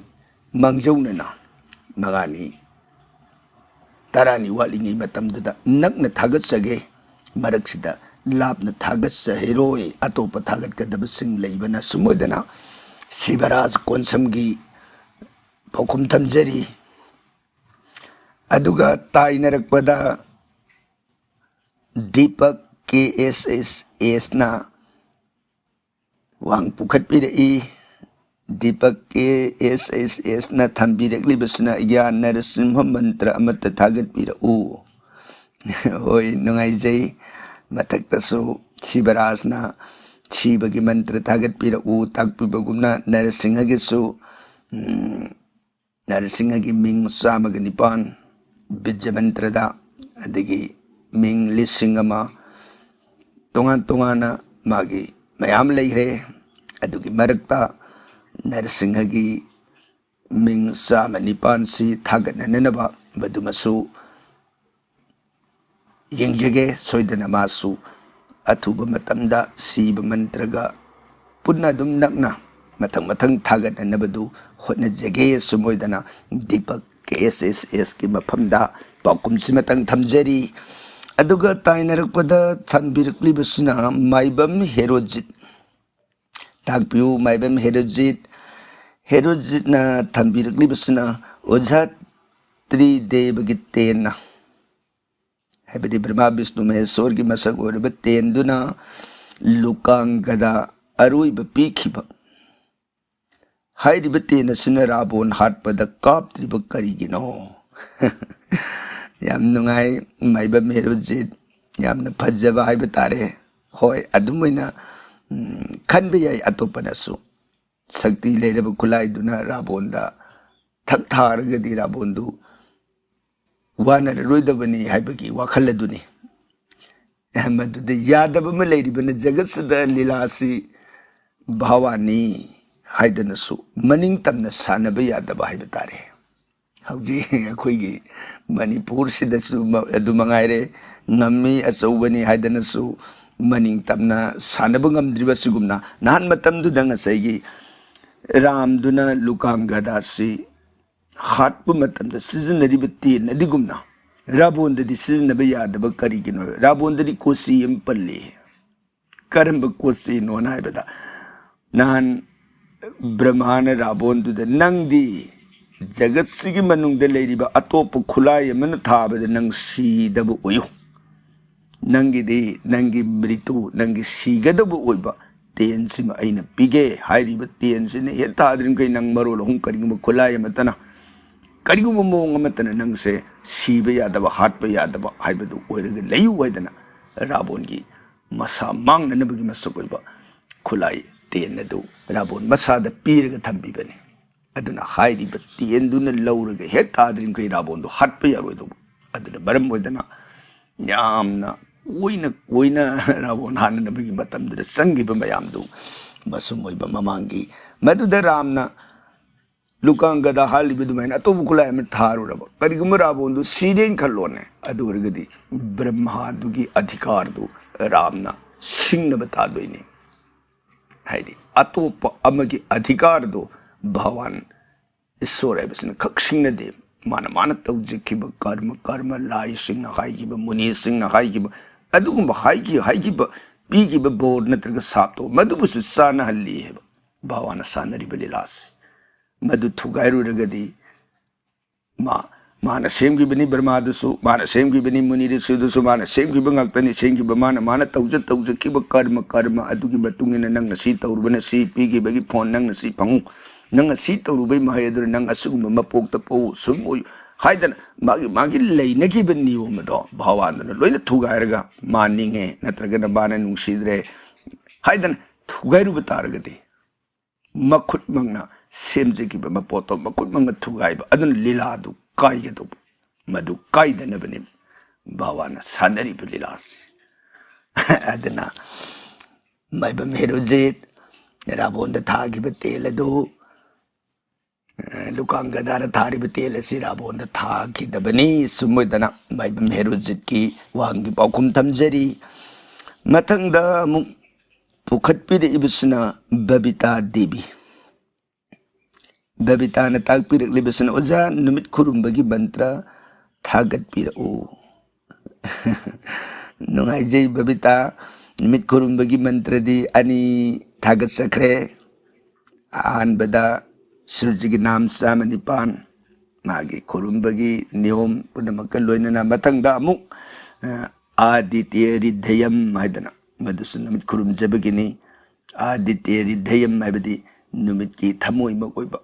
ꯃꯥꯡꯖꯧꯅꯅ ꯃꯉꯥꯅꯤ ꯇꯔꯥꯅꯤ ꯋꯥꯠꯂꯤꯉꯩ ꯃꯇꯝꯗꯨꯗ ꯅꯛꯅ ꯊꯥꯒꯠꯆꯒꯦ꯫ ꯃꯔꯛꯁꯤꯗ ꯂꯥꯞꯅ ꯊꯥꯒꯠꯆꯍꯩꯔꯣꯏ꯫ ꯑꯇꯣꯞꯄ ꯊꯥꯒꯠꯀꯗꯕꯁꯤꯡ ꯂꯩꯕꯅ ꯁꯨꯝ ꯑꯣꯏꯗꯅ ꯁꯤꯕꯔꯥꯖ ꯀꯣꯟꯁꯝꯒꯤ ꯄꯥꯎꯈꯨꯝ ꯊꯝꯖꯔꯤ꯫ ꯑꯗꯨꯒ ꯇꯥꯏꯅꯔꯛꯄꯗ ꯗꯤꯄꯛ ꯀꯦ ꯑꯦꯁ ꯑꯦꯁ ꯑꯦꯁꯅ ꯋꯥꯡ ꯄꯨꯈꯠꯄꯤꯔꯛꯏ꯫ ꯗꯤꯄꯛ ꯀꯦ ꯑꯦꯁ ꯑꯦꯁ ꯑꯦꯁꯅ ꯊꯝꯕꯤꯔꯛꯂꯤꯕꯁꯤꯅ "ꯌꯥ ꯅꯔꯁꯤꯝꯍ ꯃꯟꯇ꯭ꯔ ꯑꯃꯠꯇ ꯊꯥꯒꯠꯄꯤꯔꯛꯎ"꯫ ꯍꯣꯏ, ꯅꯨꯡꯉꯥꯏꯖꯩ꯫ ꯃꯊꯛꯇꯁꯨ ꯁꯤꯕꯔꯥꯖꯅ "ꯁꯤꯕꯒꯤ ꯃꯟꯇ꯭ꯔ ꯊꯥꯒꯠꯄꯤꯔꯛꯎ" ꯇꯥꯛꯄꯤꯕꯒꯨꯝꯅ ꯅꯔꯁꯤꯡꯍꯒꯤꯁꯨ, ꯎꯝ, ꯅꯔꯁꯤꯡꯍꯒꯤ ꯃꯤꯡ ꯆꯥꯝꯃꯒ ꯅꯤꯄꯥꯟ ꯕꯤꯖ ꯃꯟꯇ꯭ꯔꯗ, ꯑꯗꯒꯤ ꯃꯤꯡ ꯂꯤꯁꯤꯡ ꯑꯃ ꯇꯣꯉꯥꯟ ꯇꯣꯉꯥꯟꯅ ꯃꯥꯒꯤ ꯃꯌꯥꯝ ꯂꯩꯈ꯭ꯔꯦ꯫ ꯑꯗꯨꯒꯤ ꯃꯔꯛꯇ ꯅꯔꯁꯤꯡꯍꯒꯤ ꯃꯤꯡ ꯆꯥꯝꯃ ꯅꯤꯄꯥꯟꯁꯤ ꯊꯥꯒꯠꯅꯅꯕ ꯃꯗꯨꯃꯁꯨ ꯌꯦꯡꯖꯒꯦ꯫ ꯁꯣꯏꯗꯅ ꯃꯥꯁꯨ ꯑꯊꯨꯕ ꯃꯇꯝꯗ ꯁꯤꯕ ꯃꯟꯇ꯭ꯔꯒ ꯄꯨꯟꯅ ꯑꯗꯨꯝ ꯅꯛꯅ ꯃꯊꯪ ꯃꯊꯪ ꯊꯥꯒꯠꯅꯅꯕꯗꯨ ꯍꯣꯠꯅꯖꯒꯦ꯫ ꯁꯨꯝ ꯑꯣꯏꯗꯅ ꯗꯤꯄꯛ ꯀꯦ ꯑꯦꯁ ꯑꯦꯁ ꯑꯦꯁꯀꯤ ꯃꯐꯝꯗ ꯄꯥꯎꯈꯨꯝꯁꯤꯃꯇꯪ ꯊꯝꯖꯔꯤ꯫ ꯑꯗꯨꯒ ꯇꯥꯏꯅꯔꯛꯄꯗ ꯊꯝꯕꯤꯔꯛꯂꯤꯕꯁꯤꯅ ꯃꯥꯏꯕꯝ ꯍꯦꯔꯣꯖꯤꯠ꯫ ꯇꯥꯛꯄꯤꯌꯨ, ꯃꯥꯏꯕꯝ ꯍꯦꯔꯣꯖꯤꯠ꯫ ꯍꯦꯔꯣꯖꯤꯠꯅ ꯊꯝꯕꯤꯔꯛꯂꯤꯕꯁꯤꯅ ꯑꯣꯖꯥ ꯇ꯭ꯔꯤꯗꯦꯕꯒꯤ ꯇꯦꯟꯅ, ꯍꯥꯏꯕꯗꯤ ꯕ꯭ꯔꯍꯃꯥ ꯕꯤꯁꯅꯨ ꯃꯍꯦꯁꯣꯔꯒꯤ ꯃꯁꯛ ꯑꯣꯏꯔꯤꯕ ꯇꯦꯟꯗꯨꯅ ꯂꯨꯀꯥꯡꯒꯗ ꯑꯔꯣꯏꯕ ꯄꯤꯈꯤꯕ ꯍꯥꯏꯔꯤꯕ ꯇꯦꯟ ꯑꯁꯤꯅ ꯔꯥꯕꯣꯟ ꯍꯥꯠꯄꯗ ꯀꯥꯞꯇ꯭ꯔꯤꯕ ꯀꯔꯤꯒꯤꯅꯣ? ꯌꯥꯝ ꯅꯨꯡꯉꯥꯏ, ꯃꯥꯏꯕꯝ ꯍꯦꯔꯣꯖꯤꯠ, ꯌꯥꯝꯅ ꯐꯖꯕ ꯍꯥꯏꯕ ꯇꯥꯔꯦ꯫ ꯍꯣꯏ, ꯑꯗꯨꯝ ꯑꯣꯏꯅ, ꯎꯝ, ꯈꯟꯕ ꯌꯥꯏ ꯑꯇꯣꯞꯄꯅꯁꯨ꯫ ꯁꯛꯇꯤ ꯂꯩꯔꯕ ꯈꯨꯠꯂꯥꯏꯗꯨꯅ ꯔꯥꯕꯣꯟꯗ ꯊꯛ ꯊꯥꯔꯒꯗꯤ ꯔꯥꯕꯣꯟꯗꯨ ꯋꯥꯅꯔꯔꯣꯏꯗꯕꯅꯤ ꯍꯥꯏꯕꯒꯤ ꯋꯥꯈꯜ ꯑꯗꯨꯅꯤ꯫ ꯃꯗꯨꯗ ꯌꯥꯗꯕ ꯑꯃ ꯂꯩꯔꯤꯕꯅ ꯖꯒꯠꯁꯤꯗ ꯂꯤꯂꯥꯁꯤ ꯚꯥꯋꯥꯅꯤ ꯍꯥꯏꯗꯅꯁꯨ ꯃꯅꯤꯡ ꯇꯝꯅ ꯁꯥꯟꯅꯕ ꯌꯥꯗꯕ ꯍꯥꯏꯕ ꯇꯥꯔꯦ꯫ ꯍꯧꯖꯤꯛ ꯑꯩꯈꯣꯏꯒꯤ ꯃꯅꯤꯄꯨꯔꯁꯤꯗꯁꯨ ꯃ-, ꯑꯗꯨ ꯃꯉꯥꯏꯔꯦ, ꯉꯝꯃꯤ ꯑꯆꯧꯕꯅꯤ ꯍꯥꯏꯗꯅꯁꯨ ꯃꯅꯤꯡ ꯇꯝꯅ ꯁꯥꯟꯅꯕ ꯉꯝꯗ꯭ꯔꯤꯕ ꯑꯁꯤꯒꯨꯝꯅ ꯅꯍꯥꯟ ꯃꯇꯝꯗꯨꯗ ꯉꯁꯥꯏꯒꯤ ꯔꯥꯝꯗꯨꯅ ꯂꯨꯀꯥꯡꯒꯗꯥꯁꯤ ꯍꯥꯠꯄ ꯃꯇꯝꯗ ꯁꯤꯖꯤꯟꯅꯔꯤꯕ ꯇꯦꯟ ꯑꯗꯨꯒꯨꯝꯅ ꯔꯥꯕꯣꯟꯗꯗꯤ ꯁꯤꯖꯤꯟꯅꯕ ꯌꯥꯗꯕ ꯀꯔꯤꯒꯤꯅꯣ? ꯔꯥꯕꯣꯟꯗꯗꯤ ꯀꯣꯆꯤ ꯑꯃ ꯄꯜꯂꯤ꯫ ꯀꯔꯝꯕ ꯀꯣꯆꯤꯅꯣꯅ ꯍꯥꯏꯕꯗ, ꯅꯍꯥꯟ ꯕ꯭ꯔꯍꯃꯥꯅ ꯔꯥꯕꯣꯟꯗꯨꯗ, "ꯅꯪꯗꯤ ꯖꯒꯠꯁꯤꯒꯤ ꯃꯅꯨꯡꯗ ꯂꯩꯔꯤꯕ ꯑꯇꯣꯞꯄ ꯈꯨꯠꯂꯥꯏ ꯑꯃꯅ ꯊꯥꯕꯗ ꯅꯪ ꯁꯤꯗꯕ ꯑꯣꯏꯌꯨ꯫ ꯅꯪꯒꯤꯗꯤ ꯅꯪꯒꯤ ꯃ꯭ꯔꯤꯇꯨ, ꯅꯪꯒꯤ ꯁꯤꯒꯗꯕ ꯑꯣꯏꯕ ꯇꯦꯟꯁꯤꯃ ꯑꯩꯅ ꯄꯤꯒꯦ꯫ ꯍꯥꯏꯔꯤꯕ ꯇꯦꯟꯁꯤꯅ ꯍꯦꯛ ꯊꯥꯗ꯭ꯔꯤꯃꯈꯩ ꯅꯪ ꯃꯔꯣꯜ ꯑꯍꯨꯝ ꯀꯔꯤꯒꯨꯝꯕ ꯈꯨꯠꯂꯥꯏ ꯑꯃꯠꯇꯅ ꯀꯔꯤꯒꯨꯝꯕ ꯃꯑꯣꯡ ꯑꯃꯠꯇꯅ ꯅꯪꯁꯦ ꯁꯤꯕ ꯌꯥꯗꯕ, ꯍꯥꯠꯄ ꯌꯥꯗꯕ ꯍꯥꯏꯕꯗꯨ ꯑꯣꯏꯔꯒ ꯂꯩꯌꯨ ꯍꯥꯏꯗꯅ ꯔꯥꯕꯣꯟꯒꯤ ꯃꯁꯥ ꯃꯥꯡꯅꯅꯕꯒꯤ ꯃꯁꯛ ꯑꯣꯏꯕ ꯈꯨꯠꯂꯥꯏ ꯇꯦꯟ ꯑꯗꯨ ꯔꯥꯕꯣꯟ ꯃꯁꯥꯗ ꯄꯤꯔꯒ ꯊꯝꯕꯤꯕꯅꯤ꯫ ꯑꯗꯨꯅ ꯍꯥꯏꯔꯤꯕ ꯇꯦꯟꯗꯨꯅ ꯂꯧꯔꯒ ꯍꯦꯛ ꯊꯥꯗ꯭ꯔꯤꯃꯈꯩ ꯔꯥꯕꯣꯟꯗꯨ ꯍꯥꯠꯄ ꯌꯥꯔꯣꯏꯗꯧꯕ꯫ ꯑꯗꯨꯅ ꯃꯔꯝ ꯑꯣꯏꯗꯅ ꯌꯥꯝꯅ ꯀꯣꯏꯅ ꯀꯣꯏꯅ ꯔꯥꯕꯣꯟ ꯍꯥꯠꯅꯅꯕꯒꯤ ꯃꯇꯝꯗꯨꯗ ꯆꯪꯈꯤꯕ ꯃꯌꯥꯝꯗꯨ ꯃꯁꯨꯝ ꯑꯣꯏꯕ ꯃꯃꯥꯡꯒꯤ ꯃꯗꯨꯗ ꯔꯥꯝꯅ ꯂꯨꯀꯥꯡꯒꯗ ꯍꯥꯠꯂꯤꯕ ꯑꯗꯨꯃꯥꯏꯅ ꯑꯇꯣꯞꯄ ꯈꯨꯠꯂꯥꯏ ꯑꯃ ꯊꯥꯔꯨꯔꯕ, ꯀꯔꯤꯒꯨꯝꯕ ꯔꯥꯕꯣꯟꯗꯨ ꯁꯤꯔꯦꯅ ꯈꯜꯂꯣꯅꯦ, ꯑꯗꯨ ꯑꯣꯏꯔꯒꯗꯤ ꯕ꯭ꯔꯍ꯭ꯃꯥꯗꯨꯒꯤ ꯑꯙꯤꯀꯥꯔꯗꯨ ꯔꯥꯝꯅ ꯁꯤꯡꯅꯕ ꯇꯥꯗꯣꯏꯅꯤ꯫ ꯍꯥꯏꯗꯤ ꯑꯇꯣꯞꯄ ꯑꯃꯒꯤ ꯑꯙꯤꯀꯥꯔꯗꯨ ꯚꯒꯋꯥꯟ ꯏꯁꯣꯔ ꯍꯥꯏꯕꯁꯤꯅ ꯈꯛ ꯁꯤꯡꯅꯗꯦ꯫ ꯃꯥꯅ ꯃꯥꯅ ꯇꯧꯖꯈꯤꯕ ꯀꯔꯃ, ꯀꯔꯃ ꯂꯥꯏꯁꯤꯡꯅ ꯍꯥꯏꯈꯤꯕ, ꯃꯨꯅꯤꯁꯤꯡꯅ ꯍꯥꯏꯈꯤꯕ, ꯑꯗꯨꯒꯨꯝꯕ ꯍꯥꯏꯈꯤ ꯍꯥꯏꯈꯤꯕ ꯄꯤꯈꯤꯕ ꯕꯣꯔ ꯅꯠꯇ꯭ꯔꯒ ꯁꯥꯞꯇꯣ ꯃꯗꯨꯕꯨꯁꯨ ꯆꯥꯅꯍꯜꯂꯤ ꯍꯥꯏꯕ ꯚꯒꯋꯥꯟꯅ ꯁꯥꯟꯅꯔꯤꯕ ꯂꯤꯂꯥꯁꯤ꯫ ꯃꯗꯨ ꯊꯨꯒꯥꯏꯔꯨꯔꯒꯗꯤ ꯃꯥ ꯃꯥꯅ ꯁꯦꯝꯈꯤꯕꯅꯤ, ꯕ꯭ꯔꯍ꯭ꯃꯥꯗꯨꯁꯨ ꯃꯥꯅ ꯁꯦꯝꯈꯤꯕꯅꯤ, ꯃꯨꯅꯤ ꯔꯤꯁꯤꯗꯨꯁꯨ ꯃꯥꯅ ꯁꯦꯝꯈꯤꯕ ꯉꯥꯛꯇꯅꯤ꯫ ꯁꯦꯝꯈꯤꯕ ꯃꯥꯅ ꯃꯥꯅ ꯇꯧꯖ ꯇꯧꯖꯈꯤꯕ ꯀꯔꯃ, ꯀꯔꯃ ꯑꯗꯨꯒꯤ ꯃꯇꯨꯡ ꯏꯟꯅ ꯅꯪꯅ ꯁꯤ ꯇꯧꯔꯨꯕꯅ ꯁꯤ ꯄꯤꯈꯤꯕꯒꯤ ꯐꯣꯟ, ꯅꯪꯅ ꯁꯤ ꯐꯪꯉꯨ, ꯅꯪꯅ ꯁꯤ ꯇꯧꯔꯨꯕꯒꯤ ꯃꯍꯩ ꯑꯗꯨꯅ ꯅꯪ ꯑꯁꯤꯒꯨꯝꯕ ꯃꯄꯣꯛꯇ ꯄꯣꯛꯎ, ꯁꯨꯝ ꯑꯣꯏꯌꯨ ꯍꯥꯏꯗꯅ ꯃꯥꯒꯤ ꯃꯥꯒꯤ ꯂꯩꯅꯈꯤꯕ ꯅꯤꯌꯣꯝ ꯑꯗꯣ ꯚꯒꯋꯥꯟꯗꯨꯅ ꯂꯣꯏꯅ ꯊꯨꯒꯥꯏꯔꯒ ꯃꯥ ꯅꯤꯡꯉꯦ ꯅꯠꯇ꯭ꯔꯒꯅ ꯃꯥꯅ ꯅꯨꯡꯁꯤꯗ꯭ꯔꯦ ꯍꯥꯏꯗꯅ ꯊꯨꯒꯥꯏꯔꯨꯕ ꯇꯥꯔꯒꯗꯤ ꯃꯈꯨꯠꯃꯛꯅ ꯁꯦꯝꯖꯈꯤꯕ ꯃꯄꯣꯠꯇꯣ ꯃꯈꯨꯠꯃꯛꯅ ꯊꯨꯒꯥꯏꯕ ꯑꯗꯨꯅ ꯂꯤꯂꯥꯗꯨ ꯀꯥꯏꯒꯗꯧꯕ꯫ ꯃꯗꯨ ꯀꯥꯏꯗꯅꯕꯅꯤ ꯚꯒꯋꯥꯟꯅ ꯁꯥꯟꯅꯔꯤꯕ ꯂꯤꯂꯥꯁꯤ꯫ ꯑꯗꯨꯅ ꯃꯥꯏꯕꯝ ꯍꯦꯔꯣꯖꯤꯠ ꯔꯥꯕꯣꯟꯗ ꯊꯥꯈꯤꯕ ꯇꯦꯜ ꯑꯗꯨ, ꯑ, ꯂꯨꯀꯥꯡ ꯒꯗꯥꯗ ꯊꯥꯔꯤꯕ ꯇꯦꯜ ꯑꯁꯤ ꯔꯥꯕꯣꯟꯗ ꯊꯥꯈꯤꯗꯕꯅꯤ꯫ ꯁꯨꯝ ꯑꯣꯏꯗꯅ ꯃꯥꯏꯕꯝ ꯍꯦꯔꯣꯖꯤꯠꯀꯤ ꯋꯥꯍꯪꯒꯤ ꯄꯥꯎꯈꯨꯝ ꯊꯝꯖꯔꯤ꯫ ꯃꯊꯪꯗ ꯑꯃꯨꯛ ꯄꯨꯈꯠꯄꯤꯔꯛꯏꯕꯁꯤꯅ ꯕꯕꯤꯇꯥ ꯗꯦꯕꯤ꯫ ꯕꯕꯤꯇꯥꯅ ꯇꯥꯛꯄꯤꯔꯛꯂꯤꯕꯁꯤꯅ, "ꯑꯣꯖꯥ, ꯅꯨꯃꯤꯠ ꯈꯨꯔꯨꯝꯕꯒꯤ ꯃꯟꯇ꯭ꯔ ꯊꯥꯒꯠꯄꯤꯔꯛꯎ"꯫ ꯅꯨꯡꯉꯥꯏꯖꯩ ꯕꯕꯤꯇꯥ, ꯅꯨꯃꯤꯠ ꯈꯨꯔꯨꯝꯕꯒꯤ ꯃꯟꯇ꯭ꯔꯗꯤ ꯑꯅꯤ ꯊꯥꯒꯠꯆꯈ꯭ꯔꯦ꯫ ꯑꯍꯥꯟꯕꯗ ꯁꯨꯔꯖꯒꯤ ꯅꯥꯝ ꯆꯥꯝꯃ ꯅꯤꯄꯥꯟ, ꯃꯥꯒꯤ ꯈꯨꯔꯨꯝꯕꯒꯤ ꯅꯤꯌꯣꯝ ꯄꯨꯝꯅꯃꯛꯀ ꯂꯣꯏꯅꯅ꯫ ꯃꯊꯪꯗ ꯑꯃꯨꯛ, ꯑ, ꯑꯥꯗꯤꯇ꯭ꯌ ꯍ꯭ꯔꯤꯗꯌꯝ ꯍꯥꯏꯗꯅ, ꯃꯗꯨꯁꯨ ꯅꯨꯃꯤꯠ ꯈꯨꯔꯨꯝꯖꯕꯒꯤꯅꯤ꯫ ꯑꯥꯗꯤꯇ꯭ꯌ ꯍ꯭ꯔꯤꯗꯌꯝ ꯍꯥꯏꯕꯗꯤ ꯅꯨꯃꯤꯠꯀꯤ ꯊꯃꯣꯏꯃꯛ ꯑꯣꯏꯕ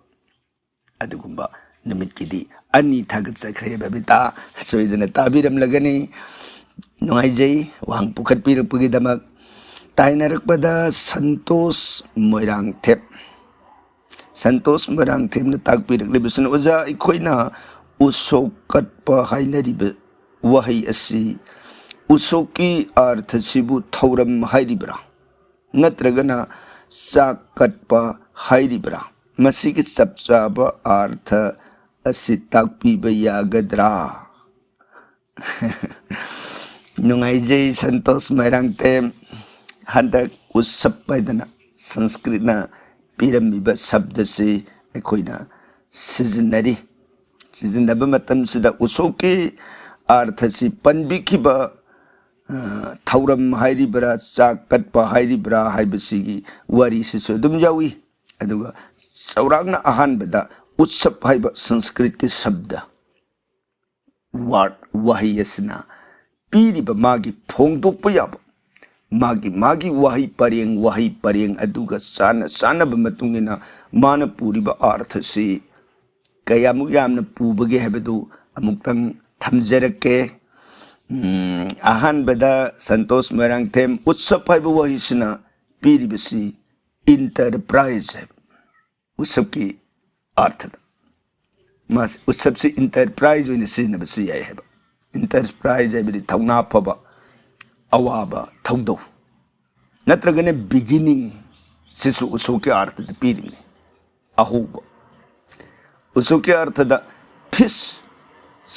ꯑꯗꯨꯒꯨꯝꯕ ꯅꯨꯃꯤꯠꯀꯤꯗꯤ ꯑꯅꯤ ꯊꯥꯒꯠꯆꯈ꯭ꯔꯦ ꯕꯕꯤꯇꯥ꯫ ꯁꯣꯏꯗꯅ ꯇꯥꯕꯤꯔꯝꯂꯒꯅꯤ꯫ ꯅꯨꯡꯉꯥꯏꯖꯩ ꯋꯥꯍꯪ ꯄꯨꯈꯠꯄꯤꯔꯛꯄꯒꯤꯗꯃꯛ꯫ ꯇꯥꯏꯅꯔꯛꯄꯗ ꯁꯟꯇꯣꯁ ꯃꯣꯏꯔꯥꯡꯊꯦꯝ꯫ ꯁꯟꯇꯣꯁ ꯃꯣꯏꯔꯥꯡꯊꯦꯝꯅ ꯇꯥꯛꯄꯤꯔꯛꯂꯤꯕꯁꯤꯅ, ꯑꯣꯖꯥ, ꯑꯩꯈꯣꯏꯅ ꯎꯁꯣꯞ ꯀꯠꯄ ꯍꯥꯏꯅꯔꯤꯕ ꯋꯥꯍꯩ ꯑꯁꯤ ꯎꯁꯣꯞꯀꯤ ꯑꯥꯔꯊꯁꯤꯕꯨ ꯊꯧꯔꯝ ꯍꯥꯏꯔꯤꯕ꯭ꯔꯥ, ꯅꯠꯇ꯭ꯔꯒꯅ ꯆꯥꯛ ꯀꯠꯄ ꯍꯥꯏꯔꯤꯕ꯭ꯔꯥ? ꯃꯁꯤꯒꯤ ꯆꯞ ꯆꯥꯕ ꯑꯥꯔꯊ ꯑꯁꯤ ꯇꯥꯛꯄꯤꯕ ꯌꯥꯒꯗ꯭ꯔꯥ? ꯅꯨꯡꯉꯥꯏꯖꯩ ꯁꯟꯇꯣꯁ ꯃꯣꯏꯔꯥꯡꯊꯦꯝ꯫ ꯍꯟꯗꯛ ꯎꯠꯁꯕ ꯍꯥꯏꯗꯅ ꯁꯪꯁꯀ꯭ꯔꯤꯠꯅ ꯄꯤꯔꯝꯃꯤꯕ ꯁꯕꯗꯁꯤ ꯑꯩꯈꯣꯏꯅ ꯁꯤꯖꯤꯟꯅꯔꯤ꯫ ꯁꯤꯖꯤꯟꯅꯕ ꯃꯇꯝꯁꯤꯗ ꯎꯁꯣꯞꯀꯤ ꯑꯥꯔꯊꯁꯤ ꯄꯟꯕꯤꯈꯤꯕ, ꯑ, ꯊꯧꯔꯝ ꯍꯥꯏꯔꯤꯕ꯭ꯔꯥ, ꯆꯥꯛ ꯀꯠꯄ ꯍꯥꯏꯔꯤꯕ꯭ꯔꯥ ꯍꯥꯏꯕꯁꯤꯒꯤ ꯋꯥꯔꯤꯁꯤꯁꯨ ꯑꯗꯨꯝ ꯌꯥꯎꯏ꯫ ꯑꯗꯨꯒ ꯆꯥꯎꯔꯥꯛꯅ ꯑꯍꯥꯟꯕꯗ ꯎꯠꯁꯕ ꯍꯥꯏꯕ ꯁꯪꯁꯀ꯭ꯔꯤꯠꯀꯤ ꯁꯕꯗ, ꯋꯥꯔꯗ, ꯋꯥꯍꯩ ꯑꯁꯤꯅ ꯄꯤꯔꯤꯕ ꯃꯥꯒꯤ ꯐꯣꯡꯗꯣꯛꯄ ꯌꯥꯕ, ꯃꯥꯒꯤ, ꯃꯥꯒꯤ ꯋꯥꯍꯩ ꯄꯔꯦꯡ, ꯋꯥꯍꯩ ꯄꯔꯦꯡ ꯑꯗꯨꯒ ꯆꯥꯟꯅ ꯆꯥꯟꯅꯕ ꯃꯇꯨꯡ ꯏꯟꯅ ꯃꯥꯅ ꯄꯨꯔꯤꯕ ꯑꯥꯔꯊꯁꯤ ꯀꯌꯥꯃꯨꯛ ꯌꯥꯝꯅ ꯄꯨꯕꯒꯦ ꯍꯥꯏꯕꯗꯨ ꯑꯃꯨꯛꯇꯪ ꯊꯝꯖꯔꯛꯀꯦ꯫ ꯎꯝ, ꯑꯍꯥꯟꯕꯗ ꯁꯟꯇꯣꯁ ꯃꯣꯏꯔꯥꯡꯊꯦꯝ, ꯎꯠꯁꯕ ꯍꯥꯏꯕ ꯋꯥꯍꯩꯁꯤꯅ ꯄꯤꯔꯤꯕꯁꯤ ꯏꯟꯇꯔꯄ꯭ꯔꯥꯏꯖ ꯍꯥꯏꯕ ꯎꯠꯁꯕꯀꯤ ꯑꯥꯔꯊꯗ꯫ ꯃꯥꯁꯤ ꯎꯠꯁꯕꯁꯤ ꯏꯟꯇꯔꯄ꯭ꯔꯥꯏꯖ ꯑꯣꯏꯅ ꯁꯤꯖꯤꯟꯅꯕꯁꯨ ꯌꯥꯏ ꯍꯥꯏꯕ꯫ ꯏꯟꯇꯔꯄ꯭ꯔꯥꯏꯖ ꯍꯥꯏꯕꯗꯤ ꯊꯧꯅꯥ ꯐꯕ, ꯑꯋꯥꯕ, ꯊꯧꯗꯧ, ꯅꯠꯇ꯭ꯔꯒꯅ ꯕꯤꯒꯤꯅꯤꯡ, ꯁꯤꯁꯨ ꯎꯁꯣꯞꯀꯤ ꯑꯥꯔꯊꯗ ꯄꯤꯔꯤꯕꯅꯤ꯫ ꯑꯍꯧꯕ꯫ ꯎꯁꯣꯞꯀꯤ ꯑꯥꯔꯊꯗ ꯐꯤꯁ,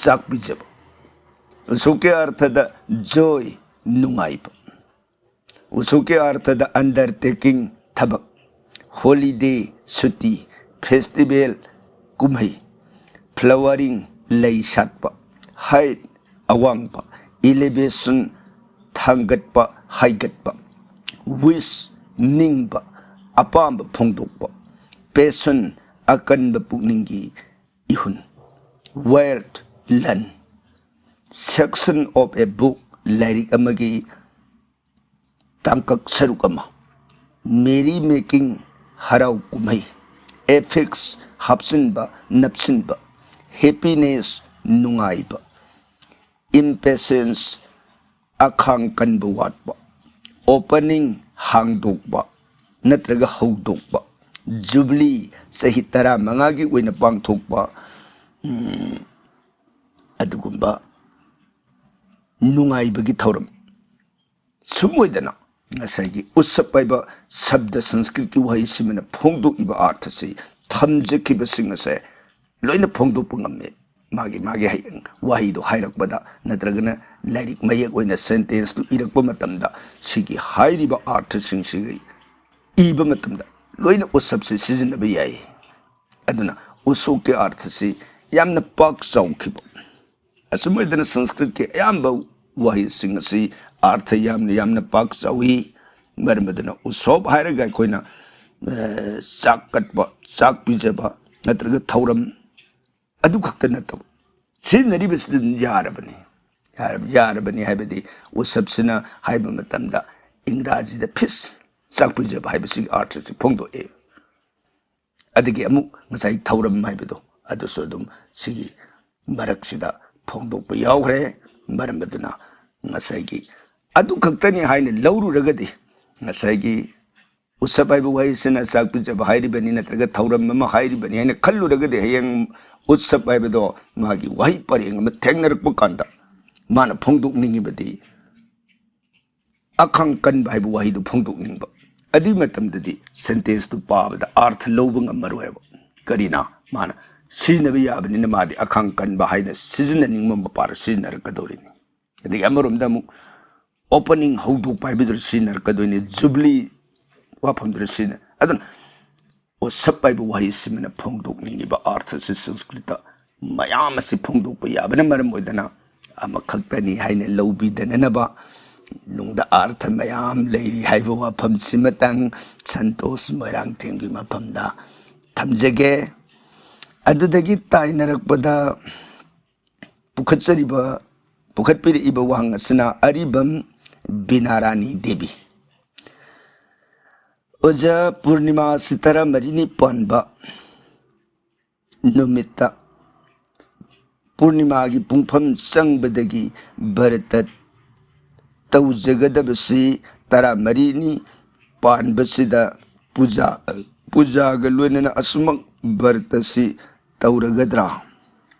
ꯆꯥꯛ ꯄꯤꯖꯕ꯫ ꯎꯁꯣꯞꯀꯤ ꯑꯥꯔꯊꯗ ꯖꯣꯏ, ꯅꯨꯡꯉꯥꯏꯕ꯫ ꯎꯁꯣꯞꯀꯤ ꯑꯥꯔꯊꯗ ꯑꯟꯗꯔꯇꯦꯀꯤꯡ, ꯊꯕꯛ꯫ ꯍꯣꯂꯤꯗꯦ, ꯁꯨꯇꯤ꯫ ꯐꯦꯁꯇꯤꯚꯦꯜ, ꯀꯨꯝꯍꯩ꯫ ꯐ꯭ꯂꯥꯋꯔꯤꯡ, ꯂꯩ ꯁꯥꯠꯄ꯫ ꯍꯥꯏꯠ, ꯑꯋꯥꯡꯕ꯫ ꯏꯂꯤꯚꯦꯁꯟ, ꯊꯥꯡꯒꯠꯄ, ꯍꯥꯏꯒꯠꯄ꯫ ꯋꯤꯁ, ꯅꯤꯡꯕ, ꯑꯄꯥꯝꯕ ꯐꯣꯡꯗꯣꯛꯄ꯫ ꯄꯦꯁꯟ, ꯑꯀꯟꯕ ꯄꯨꯛꯅꯤꯡꯒꯤ ꯏꯍꯨꯟ꯫ ꯋꯦꯜꯊ, ꯂꯟ꯫ Section of a book, ꯂꯥꯏꯔꯤꯛ ꯑꯃꯒꯤ ꯇꯥꯡꯀꯛ ꯁꯔꯨꯛ ꯑꯃ, ꯃꯦꯔꯤ ꯃꯦꯀꯤꯡ, ꯍꯔꯥꯎ ꯀꯨꯝꯍꯩ, ꯑꯦꯐꯤꯛꯁ, ꯍꯥꯞꯆꯤꯟꯕ, ꯅꯞꯁꯤꯟꯕ, ꯍꯦꯄꯤꯅꯦꯁ, ꯅꯨꯡꯉꯥꯏꯕ, ꯏꯝꯄꯦꯁꯦꯟꯁ, ꯑꯈꯥꯡ ꯀꯟꯕ ꯋꯥꯠꯄ, ꯑꯣꯄꯅꯤꯡ, ꯍꯥꯡꯗꯣꯛꯄ ꯅꯠꯇ꯭ꯔꯒ ꯍꯧꯗꯣꯛꯄ, ꯖꯨꯕꯤꯂꯤ, ꯆꯍꯤ ꯇꯔꯥꯃꯉꯥꯒꯤ ꯑꯣꯏꯅ ꯄꯥꯡꯊꯣꯛꯄ, ꯎꯝ, ꯑꯗꯨꯒꯨꯝꯕ ꯅꯨꯡꯉꯥꯏꯕꯒꯤ ꯊꯧꯔꯝ꯫ ꯁꯨꯝ ꯑꯣꯏꯗꯅ ꯉꯁꯥꯏꯒꯤ ꯎꯠꯁꯕ ꯍꯥꯏꯕ ꯁꯕꯗ ꯁꯪꯁꯀ꯭ꯔꯤꯠꯀꯤ ꯋꯥꯍꯩꯁꯤꯃꯅ ꯐꯣꯡꯗꯣꯛꯏꯕ ꯑꯥꯔꯊꯁꯤ ꯊꯝꯖꯈꯤꯕꯁꯤꯡ ꯑꯁꯦ ꯂꯣꯏꯅ ꯐꯣꯡꯗꯣꯛꯄ ꯉꯝꯃꯤ꯫ ꯃꯥꯒꯤ ꯃꯥꯒꯤ ꯍꯌꯦꯡ ꯋꯥꯍꯩꯗꯣ ꯍꯥꯏꯔꯛꯄꯗ ꯅꯠꯇ꯭ꯔꯒꯅ ꯂꯥꯏꯔꯤꯛ ꯃꯌꯦꯛ ꯑꯣꯏꯅ ꯁꯦꯟꯇꯦꯟꯁꯇꯨ ꯏꯔꯛꯄ ꯃꯇꯝꯗ ꯁꯤꯒꯤ ꯍꯥꯏꯔꯤꯕ ꯑꯥꯔꯊꯁꯤꯡꯁꯤꯒꯤ ꯏꯕ ꯃꯇꯝꯗ ꯂꯣꯏꯅ ꯎꯠꯁꯕꯁꯦ ꯁꯤꯖꯤꯟꯅꯕ ꯌꯥꯏ꯫ ꯑꯗꯨꯅ ꯎꯠꯁꯣꯛꯀꯤ ꯑꯥꯔꯊꯁꯤ ꯌꯥꯝꯅ ꯄꯥꯛ ꯆꯥꯎꯈꯤꯕ꯫ ꯑꯁꯨꯝ ꯑꯣꯏꯗꯅ ꯁꯪꯁꯀ꯭ꯔꯤꯠꯀꯤ ꯑꯌꯥꯝꯕ ꯋꯥꯍꯩꯁꯤꯡ ꯑꯁꯤ ꯑꯥꯔꯊ ꯌꯥꯝꯅ ꯌꯥꯝꯅ ꯄꯥꯛ ꯆꯥꯎꯏ꯫ ꯃꯔꯝ ꯑꯗꯨꯅ ꯎꯠꯁꯣꯞ ꯍꯥꯏꯔꯒ ꯑꯩꯈꯣꯏꯅ, ꯑ, ꯆꯥꯛ ꯀꯠꯄ, ꯆꯥꯛ ꯄꯤꯖꯕ ꯅꯠꯇ꯭ꯔꯒ ꯊꯧꯔꯝ ꯑꯗꯨ ꯈꯛꯇ ꯅꯠꯇꯕ ꯁꯤꯖꯤꯟꯅꯔꯤꯕꯁꯤꯗ ꯑꯗꯨꯝ ꯌꯥꯔꯕꯅꯤ꯫ ꯌꯥꯔ-, ꯌꯥꯔꯕꯅꯤ ꯍꯥꯏꯕꯗꯤ ꯎꯠꯁꯕꯁꯤꯅ ꯍꯥꯏꯕ ꯃꯇꯝꯗ ꯏꯪꯒ꯭ꯔꯥꯖꯤꯗ ꯐꯤꯁ, ꯆꯥꯛ ꯄꯤꯖꯕ ꯍꯥꯏꯕꯁꯤꯒꯤ ꯑꯥꯔꯊꯁꯤ ꯐꯣꯡꯗꯣꯛꯑꯦ꯫ ꯑꯗꯒꯤ ꯑꯃꯨꯛ ꯉꯁꯥꯏ ꯊꯧꯔꯝ ꯍꯥꯏꯕꯗꯣ ꯑꯗꯨꯁꯨ ꯑꯗꯨꯝ ꯁꯤꯒꯤ ꯃꯔꯛꯁꯤꯗ ꯐꯣꯡꯗꯣꯛꯄ ꯌꯥꯎꯈ꯭ꯔꯦ꯫ ꯃꯔꯝ ꯑꯗꯨꯅ ꯉꯁꯥꯏꯒꯤ ꯑꯗꯨ ꯈꯛꯇꯅꯤ ꯍꯥꯏꯅ ꯂꯧꯔꯨꯔꯒꯗꯤ ꯉꯁꯥꯏꯒꯤ ꯎꯠꯁꯕ ꯍꯥꯏꯕ ꯋꯥꯍꯩꯁꯤꯅ ꯆꯥꯛ ꯄꯤꯖꯕ ꯍꯥꯏꯔꯤꯕꯅꯤ ꯅꯠꯇ꯭ꯔꯒ ꯊꯧꯔꯝ ꯑꯃ ꯍꯥꯏꯔꯤꯕꯅꯤ ꯍꯥꯏꯅ ꯈꯜꯂꯨꯔꯒꯗꯤ ꯍꯌꯦꯡ ꯎꯠꯁꯕ ꯍꯥꯏꯕꯗꯣ ꯃꯥꯒꯤ ꯋꯥꯍꯩ ꯄꯔꯦꯡ ꯑꯃ ꯊꯦꯡꯅꯔꯛꯄ ꯀꯥꯟꯗ ꯃꯥꯅ ꯐꯣꯡꯗꯣꯛꯅꯤꯡꯉꯤꯕꯗꯤ ꯑꯈꯥꯡ ꯀꯟꯕ ꯍꯥꯏꯕ ꯋꯥꯍꯩꯗꯨ ꯐꯣꯡꯗꯣꯛꯅꯤꯡꯕ꯫ ꯑꯗꯨꯒꯤ ꯃꯇꯝꯗꯗꯤ ꯁꯦꯟꯇꯦꯟꯁꯇꯨ ꯄꯥꯕꯗ ꯑꯥꯔꯊ ꯂꯧꯕ ꯉꯝꯃꯔꯣꯏꯕ꯫ ꯀꯔꯤꯅ? ꯃꯥꯅ ꯁꯤꯖꯤꯟꯅꯕ ꯌꯥꯕꯅꯤꯅ ꯃꯥꯗꯤ ꯑꯈꯥꯡ ꯀꯟꯕ ꯍꯥꯏꯅ ꯁꯤꯖꯤꯟꯅꯅꯤꯡꯕ ꯃꯄꯥꯗ ꯁꯤꯖꯤꯟꯅꯔꯛꯀꯗꯧꯔꯤꯅꯤ꯫ ꯑꯗꯒꯤ ꯑꯃꯔꯣꯝꯗ ꯑꯃꯨꯛ ꯑꯣꯄꯅꯤꯡ, ꯍꯧꯗꯣꯛꯄ ꯍꯥꯏꯕꯗꯨꯗ ꯁꯤꯖꯤꯟꯅꯔꯛꯀꯗꯣꯏꯅꯤ, ꯖꯨꯕꯤꯂꯤ ꯋꯥꯐꯝꯗꯨꯗ ꯁꯤꯖꯤꯟꯅ-, ꯑꯗꯨꯅ ꯎꯠꯁꯕ ꯍꯥꯏꯕ ꯋꯥꯍꯩꯁꯤꯃꯅ ꯐꯣꯡꯗꯣꯛꯅꯤꯡꯉꯤꯕ ꯑꯥꯔꯊꯁꯤ ꯁꯪꯁꯀ꯭ꯔꯤꯠꯇ ꯃꯌꯥꯝ ꯑꯁꯤ ꯐꯣꯡꯗꯣꯛꯄ ꯌꯥꯕꯅ ꯃꯔꯝ ꯑꯣꯏꯗꯅ ꯑꯃꯈꯛꯇꯅꯤ ꯍꯥꯏꯅ ꯂꯧꯕꯤꯗꯅꯅꯕ ꯅꯨꯡꯗ ꯑꯥꯔꯊ ꯃꯌꯥꯝ ꯂꯩꯔꯤ ꯍꯥꯏꯕ ꯋꯥꯐꯝꯁꯤꯃꯇꯪ ꯁꯟꯇꯣꯁ ꯃꯣꯏꯔꯥꯡꯊꯦꯝꯒꯤ ꯃꯐꯝꯗ ꯊꯝꯖꯒꯦ꯫ ꯑꯗꯨꯗꯒꯤ ꯇꯥꯏꯅꯔꯛꯄꯗ ꯄꯨꯈꯠꯆꯔꯤꯕ ꯄꯨꯈꯠꯄꯤꯔꯛꯏꯕ ꯋꯥꯍꯪ ꯑꯁꯤꯅ ꯑꯔꯤꯕꯝ ꯕꯤꯅꯥꯔꯥꯅꯤ ꯗꯦꯕꯤ꯫ ꯑꯣꯖꯥ, ꯄꯨꯔꯅꯤꯃꯥ ꯑꯁꯤ ꯇꯔꯥꯃꯔꯤꯅꯤ ꯄꯥꯟꯕ ꯅꯨꯃꯤꯠꯇ ꯄꯨꯔꯅꯤꯃꯥꯒꯤ ꯄꯨꯡꯐꯝ ꯆꯪꯕꯗꯒꯤ ꯕ꯭ꯔꯇ ꯇꯧꯖꯒꯗꯕꯁꯤ ꯇꯔꯥꯃꯔꯤꯅꯤ ꯄꯥꯟꯕꯁꯤꯗ ꯄꯨꯖꯥ, ꯄꯨꯖꯥꯒ ꯂꯣꯏꯅꯅ ꯑꯁꯨꯃꯛ ꯕ꯭ꯔꯇꯁꯤ ꯇꯧꯔꯒꯗ꯭ꯔꯥ?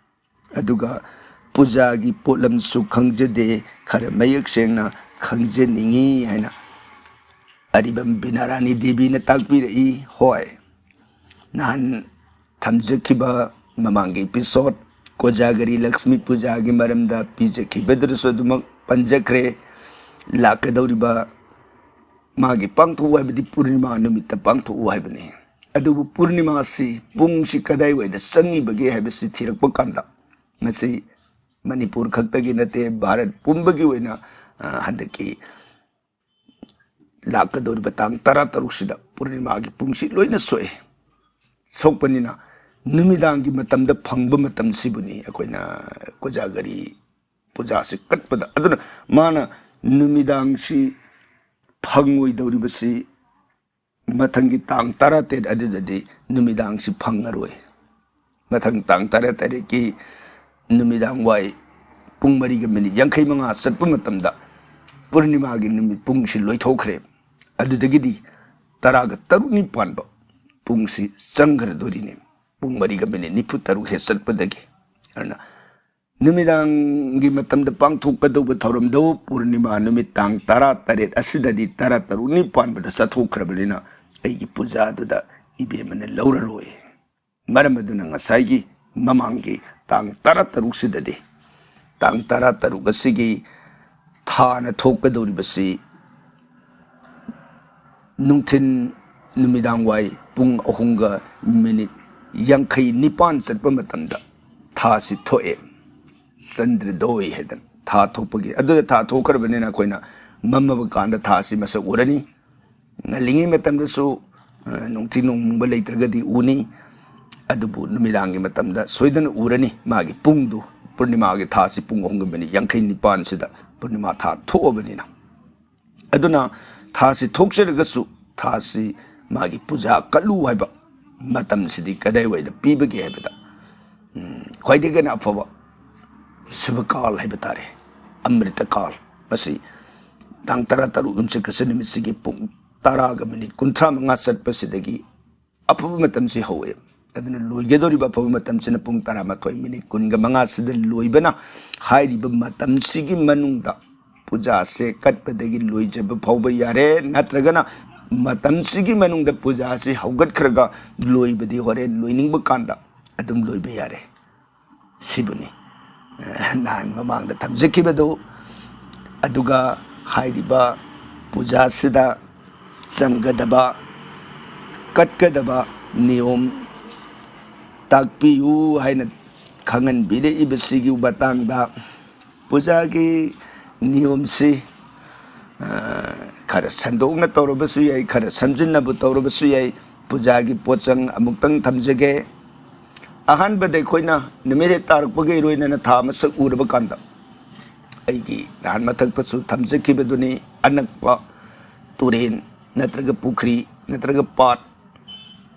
ꯑꯗꯨꯒ ꯄꯨꯖꯥꯒꯤ ꯄꯣꯠꯂꯝꯁꯨ ꯈꯪꯖꯗꯦ, ꯈꯔ ꯃꯌꯦꯛ ꯁꯦꯡꯅ ꯈꯪꯖꯅꯤꯡꯏ ꯍꯥꯏꯅ ꯑꯔꯤꯕꯝ ꯕꯤꯅꯥꯔꯥꯅꯤ ꯗꯦꯕꯤꯅ ꯇꯥꯛꯄꯤꯔꯛꯏ꯫ ꯍꯣꯏ, ꯅꯍꯥꯟ ꯊꯝꯖꯈꯤꯕ ꯃꯃꯥꯡꯒꯤ episode ꯀꯣꯖꯥꯒꯔꯤ ꯂꯛꯁꯃꯤ ꯄꯨꯖꯥꯒꯤ ꯃꯔꯝꯗ ꯄꯤꯖꯈꯤꯕꯗꯨꯗꯁꯨ ꯑꯗꯨꯃꯛ ꯄꯟꯖꯈ꯭ꯔꯦ꯫ ꯂꯥꯛꯀꯗꯧꯔꯤꯕ ꯃꯥꯒꯤ ꯄꯥꯡꯊꯣꯛꯎ ꯍꯥꯏꯕꯗꯤ ꯄꯨꯔꯅꯤꯃꯥ ꯅꯨꯃꯤꯠꯇ ꯄꯥꯡꯊꯣꯛꯎ ꯍꯥꯏꯕꯅꯤ꯫ ꯑꯗꯨꯕꯨ ꯄꯨꯔꯅꯤꯃꯥꯁꯤ ꯄꯨꯡꯁꯤ ꯀꯗꯥꯏꯋꯥꯏꯗ ꯆꯪꯉꯤꯕꯒꯦ ꯍꯥꯏꯕꯁꯤ ꯊꯤꯔꯛꯄ ꯀꯥꯟꯗ ꯃꯁꯤ ꯃꯅꯤꯄꯨꯔ ꯈꯛꯇꯒꯤ ꯅꯠꯇꯦ, ꯚꯥꯔꯠ ꯄꯨꯝꯕꯒꯤ ꯑꯣꯏꯅ, ꯑ, ꯍꯟꯗꯛꯀꯤ ꯂꯥꯛꯀꯗꯧꯔꯤꯕ ꯇꯥꯡ ꯇꯔꯥꯇꯔꯨꯛꯁꯤꯗ ꯄꯨꯔꯅꯤꯃꯥꯒꯤ ꯄꯨꯡꯁꯤ ꯂꯣꯏꯅ ꯁꯣꯛꯑꯦ꯫ ꯁꯣꯛꯄꯅꯤꯅ ꯅꯨꯃꯤꯗꯥꯡꯒꯤ ꯃꯇꯝꯗ ꯐꯪꯕ ꯃꯇꯝꯁꯤꯕꯨꯅꯤ ꯑꯩꯈꯣꯏꯅ ꯀꯣꯖꯥꯒꯔꯤ ꯄꯨꯖꯥꯁꯤ ꯀꯠꯄꯗ꯫ ꯑꯗꯨꯅ ꯃꯥꯅ ꯅꯨꯃꯤꯗꯥꯡꯁꯤ ꯐꯪꯉꯣꯏꯗꯧꯔꯤꯕꯁꯤ ꯃꯊꯪꯒꯤ ꯇꯥꯡ ꯇꯔꯥꯇꯔꯦꯠ ꯑꯗꯨꯗꯗꯤ ꯅꯨꯃꯤꯗꯥꯡꯁꯤ ꯐꯪꯉꯔꯣꯏ꯫ ꯃꯊꯪ ꯇꯥꯡ ꯇꯔꯥꯇꯔꯦꯠꯀꯤ ꯅꯨꯃꯤꯗꯥꯡ ꯋꯥꯏ ꯄꯨꯡ ꯃꯔꯤꯒ ꯃꯤꯅꯤꯠ ꯌꯥꯡꯈꯩ ꯃꯉꯥ ꯆꯠꯄ ꯃꯇꯝꯗ ꯄꯨꯔꯅꯤꯃꯥꯒꯤ ꯅꯨꯃꯤꯠ ꯄꯨꯡꯁꯤ ꯂꯣꯏꯊꯣꯛꯈ꯭ꯔꯦ꯫ ꯑꯗꯨꯗꯒꯤꯗꯤ ꯇꯔꯥꯒ ꯇꯔꯨꯛꯅꯤ ꯄꯥꯟꯕ ꯄꯨꯡꯁꯤ ꯆꯪꯈ꯭ꯔꯗꯣꯔꯤꯅꯦ꯫ ꯄꯨꯡ ꯃꯔꯤꯒ ꯃꯤꯅꯤꯠ ꯅꯤꯐꯨ ꯇꯔꯨꯛ ꯍꯦꯛ ꯆꯠꯄꯗꯒꯤ꯫ ꯑꯗꯨꯅ ꯅꯨꯃꯤꯗꯥꯡꯒꯤ ꯃꯇꯝꯗ ꯄꯥꯡꯊꯣꯛꯀꯗꯧꯕ ꯊꯧꯔꯝꯗꯨ ꯄꯨꯔꯅꯤꯃꯥ ꯅꯨꯃꯤꯠ ꯇꯥꯡ ꯇꯔꯥꯇꯔꯦꯠ ꯑꯁꯤꯗꯗꯤ ꯇꯔꯥꯇꯔꯨꯛꯅꯤ ꯄꯥꯟꯕꯗ ꯆꯠꯊꯣꯛꯈ꯭ꯔꯕꯅꯤꯅ ꯑꯩꯒꯤ ꯄꯨꯖꯥꯗꯨꯗ ꯏꯕꯦꯝꯃꯅ ꯂꯧꯔꯔꯣꯏ꯫ ꯃꯔꯝ ꯑꯗꯨꯅ ꯉꯁꯥꯏꯒꯤ ꯃꯃꯥꯡꯒꯤ ꯇꯥꯡ ꯇꯔꯥꯇꯔꯨꯛꯁꯤꯗꯗꯤ, ꯇꯥꯡ ꯇꯔꯥꯇꯔꯨꯛ ꯑꯁꯤꯒꯤ ꯊꯥꯅ ꯊꯣꯛꯀꯗꯧꯔꯤꯕꯁꯤ ꯅꯨꯡꯊꯤꯟ, ꯅꯨꯃꯤꯗꯥꯡ ꯋꯥꯏ ꯄꯨꯡ ꯑꯍꯨꯝꯒ ꯃꯤꯅꯤꯠ ꯌꯥꯡꯈꯩ ꯅꯤꯄꯥꯟ ꯆꯠꯄ ꯃꯇꯝꯗ ꯊꯥꯁꯤ ꯊꯣꯛꯑꯦ꯫ ꯆꯟꯗ꯭ꯔꯗꯣꯏ ꯍꯥꯏꯗꯅ ꯊꯥ ꯊꯣꯛꯄꯒꯤ, ꯑꯗꯨꯗ ꯊꯥ ꯊꯣꯛꯈ꯭ꯔꯕꯅꯤꯅ ꯑꯩꯈꯣꯏꯅ ꯃꯝꯃꯕ ꯀꯥꯟꯗ ꯊꯥꯁꯤ ꯃꯁꯛ ꯎꯔꯅꯤ꯫ ꯉꯜꯂꯤꯉꯩ ꯃꯇꯝꯗꯁꯨ, ꯑ, ꯅꯨꯡꯊꯤ ꯅꯣꯡꯃꯪꯕ ꯂꯩꯇ꯭ꯔꯒꯗꯤ ꯎꯅꯤ, ꯑꯗꯨꯕꯨ ꯅꯨꯃꯤꯗꯥꯡꯒꯤ ꯃꯇꯝꯗ ꯁꯣꯏꯗꯅ ꯎꯔꯅꯤ꯫ ꯃꯥꯒꯤ ꯄꯨꯡꯗꯨ ꯄꯨꯔꯅꯤꯃꯥꯒꯤ ꯊꯥꯁꯤ ꯄꯨꯡ ꯑꯍꯨꯝꯒ ꯃꯤꯅꯤꯠ ꯌꯥꯡꯈꯩ ꯅꯤꯄꯥꯟꯁꯤꯗ ꯄꯨꯔꯅꯤꯃꯥ ꯊꯥ ꯊꯣꯛꯑꯕꯅꯤꯅ꯫ ꯑꯗꯨꯅ ꯊꯥꯁꯤ ꯊꯣꯛꯆꯔꯒꯁꯨ ꯊꯥꯁꯤ ꯃꯥꯒꯤ ꯄꯨꯖꯥ ꯀꯠꯂꯨ ꯍꯥꯏꯕ ꯃꯇꯝꯁꯤꯗꯤ ꯀꯗꯥꯏꯋꯥꯏꯗ ꯄꯤꯕꯒꯦ ꯍꯥꯏꯕꯗ, ꯎꯝ, ꯈ꯭ꯋꯥꯏꯗꯒꯤ ꯍꯦꯟꯅ ꯑꯐꯕ ꯁꯨꯚꯀꯥꯜ ꯍꯥꯏꯕ ꯇꯥꯔꯦ, ꯑꯃ꯭ꯔꯤꯇꯀꯥꯜ, ꯃꯁꯤ ꯇꯥꯡ ꯇꯔꯥꯇꯔꯨꯛ ꯌꯨꯝꯁꯀꯩꯁ ꯅꯨꯃꯤꯠꯁꯤꯒꯤ ꯄꯨꯡ ꯇꯔꯥꯒ ꯃꯤꯅꯤꯠ ꯀꯨꯟꯊ꯭ꯔꯥ ꯃꯉꯥ ꯆꯠꯄꯁꯤꯗꯒꯤ ꯑꯐꯕ ꯃꯇꯝꯁꯤ ꯍꯧꯋꯦ꯫ ꯑꯗꯨꯅ ꯂꯣꯏꯒꯗꯧꯔꯤꯕ ꯑꯐꯕ ꯃꯇꯝꯁꯤꯅ ꯄꯨꯡ ꯇꯔꯥꯃꯥꯊꯣꯏ ꯃꯤꯅꯤꯠ ꯀꯨꯟꯒ ꯃꯉꯥꯁꯤꯗ ꯂꯣꯏꯕꯅ, ꯍꯥꯏꯔꯤꯕ ꯃꯇꯝꯁꯤꯒꯤ ꯃꯅꯨꯡꯗ ꯄꯨꯖꯥꯁꯦ ꯀꯠꯄꯗꯒꯤ ꯂꯣꯏꯖꯕ ꯐꯥꯎꯕ ꯌꯥꯔꯦ, ꯅꯠꯇ꯭ꯔꯒꯅ ꯃꯇꯝꯁꯤꯒꯤ ꯃꯅꯨꯡꯗ ꯄꯨꯖꯥꯁꯤ ꯍꯧꯒꯠꯈ꯭ꯔꯒ ꯂꯣꯏꯕꯗꯤ ꯍꯣꯔꯦꯟ ꯂꯣꯏꯅꯤꯡꯕ ꯀꯥꯟꯗ ꯑꯗꯨꯝ ꯂꯣꯏꯕ ꯌꯥꯔꯦ꯫ ꯁꯤꯕꯨꯅꯤ, ꯑ, ꯅꯍꯥꯟ ꯃꯃꯥꯡꯗ ꯊꯝꯖꯈꯤꯕꯗꯨ꯫ ꯑꯗꯨꯒ ꯍꯥꯏꯔꯤꯕ ꯄꯨꯖꯥꯁꯤꯗ ꯆꯪꯒꯗꯕ, ꯀꯠꯀꯗꯕ ꯅꯤꯌꯣꯝ ꯇꯥꯛꯄꯤꯌꯨ ꯍꯥꯏꯅ ꯈꯪꯍꯟꯕꯤꯔꯛꯏꯕꯁꯤꯒꯤ ꯃꯇꯥꯡꯗ, ꯄꯨꯖꯥꯒꯤ ꯅꯤꯌꯣꯝꯁꯤ, ꯑ, ꯈꯔ ꯁꯟꯗꯣꯛꯅ ꯇꯧꯔꯕꯁꯨ ꯌꯥꯏ, ꯈꯔ ꯁꯝꯖꯤꯟꯅꯕ ꯇꯧꯔꯕꯁꯨ ꯌꯥꯏ꯫ ꯄꯨꯖꯥꯒꯤ ꯄꯣꯠꯆꯪ ꯑꯃꯨꯛꯇꯪ ꯊꯝꯖꯒꯦ꯫ ꯑꯍꯥꯟꯕꯗ ꯑꯩꯈꯣꯏꯅ ꯅꯨꯃꯤꯠ ꯍꯦꯛ ꯇꯥꯔꯛꯄꯒ ꯏꯔꯣꯏꯅꯅ ꯊꯥ ꯃꯁꯛ ꯎꯔꯕ ꯀꯥꯟꯗ, ꯑꯩꯒꯤ ꯅꯍꯥꯟ ꯃꯊꯛꯇꯁꯨ ꯊꯝꯖꯈꯤꯕꯗꯨꯅꯤ, ꯑꯅꯛꯄ ꯇꯨꯔꯦꯟ ꯅꯠꯇ꯭ꯔꯒ ꯄꯨꯈ꯭ꯔꯤ ꯅꯠꯇ꯭ꯔꯒ ꯄꯥꯠ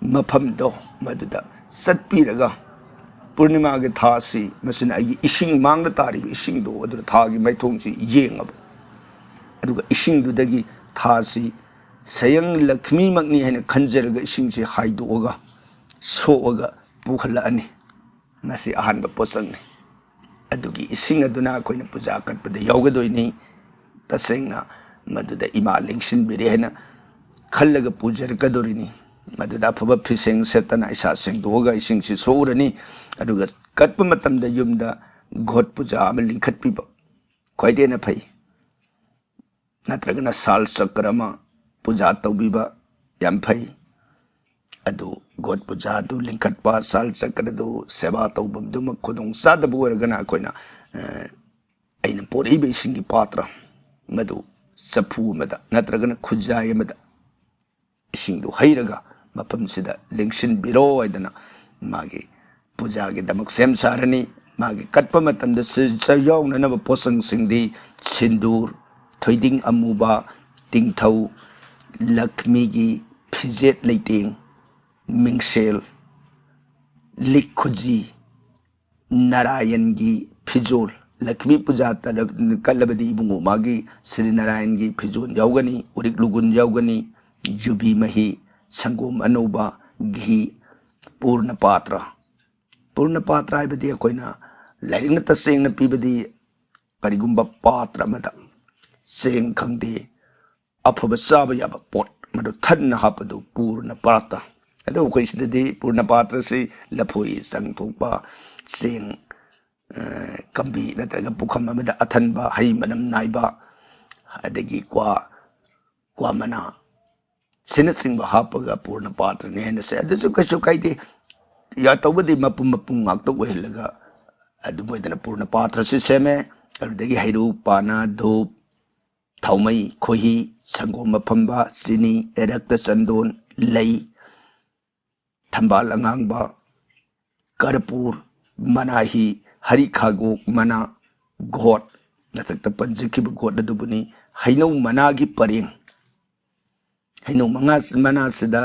ꯃꯐꯝꯗꯣ ꯃꯗꯨꯗ ꯆꯠꯄꯤꯔꯒ, ꯄꯨꯔꯅꯤꯃꯥꯒꯤ ꯊꯥꯁꯤ, ꯃꯁꯤꯅ ꯑꯩꯒꯤ ꯏꯁꯤꯡ ꯃꯥꯡꯗ ꯇꯥꯔꯤꯕ ꯏꯁꯤꯡꯗꯣ, ꯑꯗꯨꯗ ꯊꯥꯒꯤ ꯃꯥꯏꯊꯣꯡꯁꯤ ꯌꯦꯡꯉꯕ, ꯑꯗꯨꯒ ꯏꯁꯤꯡꯗꯨꯗꯒꯤ ꯊꯥꯁꯤ ꯁꯌꯪ ꯂꯛꯁꯃꯤꯃꯛꯅꯤ ꯍꯥꯏꯅ ꯈꯟꯖꯔꯒ ꯏꯁꯤꯡꯁꯤ ꯍꯥꯏꯗꯣꯛꯑꯒ ꯁꯣꯛꯑꯒ ꯄꯨꯈꯠꯂꯛꯑꯅꯤ꯫ ꯃꯁꯤ ꯑꯍꯥꯟꯕ ꯄꯣꯠꯁꯛꯅꯤ꯫ ꯑꯗꯨꯒꯤ ꯏꯁꯤꯡ ꯑꯗꯨꯅ ꯑꯩꯈꯣꯏꯅ ꯄꯨꯖꯥ ꯀꯠꯄꯗ ꯌꯥꯎꯒꯗꯣꯏꯅꯤ꯫ ꯇꯁꯦꯡꯅ ꯃꯗꯨꯗ ꯏꯃꯥ ꯂꯦꯡꯁꯤꯟꯕꯤꯔꯦ ꯍꯥꯏꯅ ꯈꯜꯂꯒ ꯄꯨꯖꯔꯛꯀꯗꯣꯔꯤꯅꯤ꯫ ꯃꯗꯨꯗ ꯑꯐꯕ ꯐꯤꯁꯦꯡ ꯁꯦꯠꯇꯅ ꯏꯁꯥ ꯁꯦꯡꯗꯣꯛꯑꯒ ꯏꯁꯤꯡꯁꯤ ꯁꯣꯛꯎꯔꯅꯤ꯫ ꯑꯗꯨꯒ ꯀꯠꯄ ꯃꯇꯝꯗ ꯌꯨꯝꯗ ꯘꯣꯠ ꯄꯨꯖꯥ ꯑꯃ ꯂꯤꯡꯈꯠꯄꯤꯕ ꯈ꯭ꯋꯥꯏꯗꯒꯤ ꯍꯦꯟꯅ ꯐꯩ꯫ ꯅꯠꯇ꯭ꯔꯒꯅ ꯁꯥꯜ ꯆꯀ꯭ꯔ ꯑꯃ ꯄꯨꯖꯥ ꯇꯧꯕꯤꯕ ꯌꯥꯝ ꯐꯩ꯫ ꯑꯗꯨ ꯘꯣꯠ ꯄꯨꯖꯥꯗꯨ ꯂꯤꯡꯈꯠꯄ, ꯁꯥꯜ ꯆꯀ꯭ꯔꯗꯨ ꯁꯦꯕꯥ ꯇꯧꯕꯗꯨꯃꯛ ꯈꯨꯗꯣꯡ ꯆꯥꯗꯕ ꯑꯣꯏꯔꯒꯅ ꯑꯩꯈꯣꯏꯅ, ꯑ, ꯑꯩꯅ ꯄꯣꯔꯛꯏꯕ ꯏꯁꯤꯡꯒꯤ ꯄꯥꯇ꯭ꯔ ꯃꯗꯨ ꯆꯐꯨ ꯑꯃꯗ ꯅꯠꯇ꯭ꯔꯒꯅ ꯈꯨꯖꯥꯏ ꯑꯃꯗ ꯏꯁꯤꯡꯗꯨ ꯍꯩꯔꯒ ꯃꯐꯝꯁꯤꯗ ꯂꯦꯡꯁꯤꯟꯕꯤꯔꯣ ꯍꯥꯏꯗꯅ ꯃꯥꯒꯤ ꯄꯨꯖꯥꯒꯤꯗꯃꯛ ꯁꯦꯝ ꯁꯥꯔꯅꯤ꯫ ꯃꯥꯒꯤ ꯀꯠꯄ ꯃꯇꯝꯗ ꯁꯤ-, ꯆ-, ꯌꯥꯎꯅꯅꯕ ꯄꯣꯠꯆꯪꯁꯤꯡꯗꯤ ꯁꯤꯟꯗꯨꯔ, ꯊꯣꯏꯗꯤꯡ ꯑꯃꯨꯕ, ꯇꯤꯡꯊꯧ, ꯂꯛꯃꯤꯒꯤ ꯐꯤꯖꯦꯠ ꯂꯩꯇꯦꯡ, ꯃꯤꯡꯁꯦꯜ, ꯂꯤꯛ ꯈꯨꯖꯤ, ꯅꯥꯔꯥꯌꯟꯒꯤ ꯐꯤꯖꯣꯜ꯫ ꯂꯛꯃꯤ ꯄꯨꯖꯥ ꯇꯂ-, ꯀꯠꯂꯕꯗꯤ ꯏꯕꯨꯡꯉꯣ ꯃꯥꯒꯤ ꯁ꯭ꯔꯤ ꯅꯥꯔꯥꯌꯟꯒꯤ ꯐꯤꯖꯣꯜ ꯌꯥꯎꯒꯅꯤ, ꯎꯔꯤꯛ ꯂꯨꯒꯨꯟ ꯌꯥꯎꯒꯅꯤ, ꯌꯨꯕꯤ ꯃꯍꯤ, ꯁꯪꯒꯣꯝ ꯑꯅꯧꯕ, ꯘꯤ, ꯄꯨꯔꯅ ꯄꯥꯇ꯭ꯔ꯫ ꯄꯨꯔꯅ ꯄꯥꯇ꯭ꯔ ꯍꯥꯏꯕꯗꯤ ꯑꯩꯈꯣꯏꯅ ꯂꯥꯏꯔꯤꯛꯅ ꯇꯁꯦꯡꯅ ꯄꯤꯕꯗꯤ ꯀꯔꯤꯒꯨꯝꯕ ꯄꯥꯇ꯭ꯔ ꯑꯃꯗ ꯆꯦꯡ ꯈꯪꯗꯦ, ꯑꯐꯕ ꯆꯥꯕ ꯌꯥꯕ ꯄꯣꯠ ꯃꯗꯨ ꯊꯟꯅ ꯍꯥꯞꯄꯗꯨ ꯄꯨꯔꯅ ꯄꯥꯇ꯭ꯔ꯫ ꯑꯗꯨ ꯑꯩꯈꯣꯏ ꯁꯤꯗꯗꯤ ꯄꯨꯔꯅ ꯄꯥꯇ꯭ꯔꯁꯤ ꯂꯐꯣꯏ ꯆꯪꯊꯣꯛꯄ, ꯆꯦꯡ, ꯑ, ꯀꯝꯕꯤ ꯅꯠꯇ꯭ꯔꯒ ꯄꯨꯈꯝ ꯑꯃꯗ ꯑꯊꯟꯕ ꯍꯩ ꯃꯅꯝ ꯅꯥꯏꯕ, ꯑꯗꯒꯤ ꯀ꯭ꯋꯥ, ꯀ꯭ꯋꯥ ꯃꯅꯥ, ꯁꯤꯅꯆꯤꯡꯕ ꯍꯥꯞꯄꯒ ꯄꯨꯔꯅ ꯄꯥꯇ꯭ꯔꯅꯤ ꯍꯥꯏꯅ ꯁꯦ꯫ ꯑꯗꯨꯁꯨ ꯀꯩꯁꯨ ꯀꯥꯏꯗꯦ꯫ ꯌꯥ-, ꯇꯧꯕꯗꯤ ꯃꯄꯨꯝ ꯃꯄꯨꯝ ꯉꯥꯛꯇ ꯑꯣꯏꯍꯜꯂꯒ ꯑꯗꯨꯝ ꯑꯣꯏꯗꯅ ꯄꯨꯔꯅ ꯄꯥꯇ꯭ꯔꯁꯤ ꯁꯦꯝꯃꯦ꯫ ꯑꯗꯨꯗꯒꯤ ꯍꯩꯔꯨꯛ, ꯄꯥꯅ, ꯙꯨꯞ, ꯊꯥꯎꯃꯩ, ꯈꯣꯏꯍꯤ, ꯁꯪꯒꯣꯝ ꯑꯐꯝꯕ, ꯆꯤꯅꯤ, ꯔꯛꯇ ꯆꯟꯗꯣꯟ, ꯂꯩ, ꯊꯝꯕꯥꯜ ꯑꯉꯥꯡꯕ, ꯀꯔꯄꯨꯔ, ꯃꯅꯥꯍꯤ, ꯍꯔꯤꯈꯥꯒꯣꯛ ꯃꯅꯥ, ꯒꯣꯠ, ꯃꯊꯛꯇ ꯄꯟꯖꯈꯤꯕ ꯒꯣꯠ ꯑꯗꯨꯕꯨꯅꯤ꯫ ꯍꯩꯅꯧ ꯃꯅꯥꯒꯤ ꯄꯔꯦꯡ, ꯍꯩꯅꯧ ꯃꯉꯥ, ꯃꯅꯥꯁꯤꯗ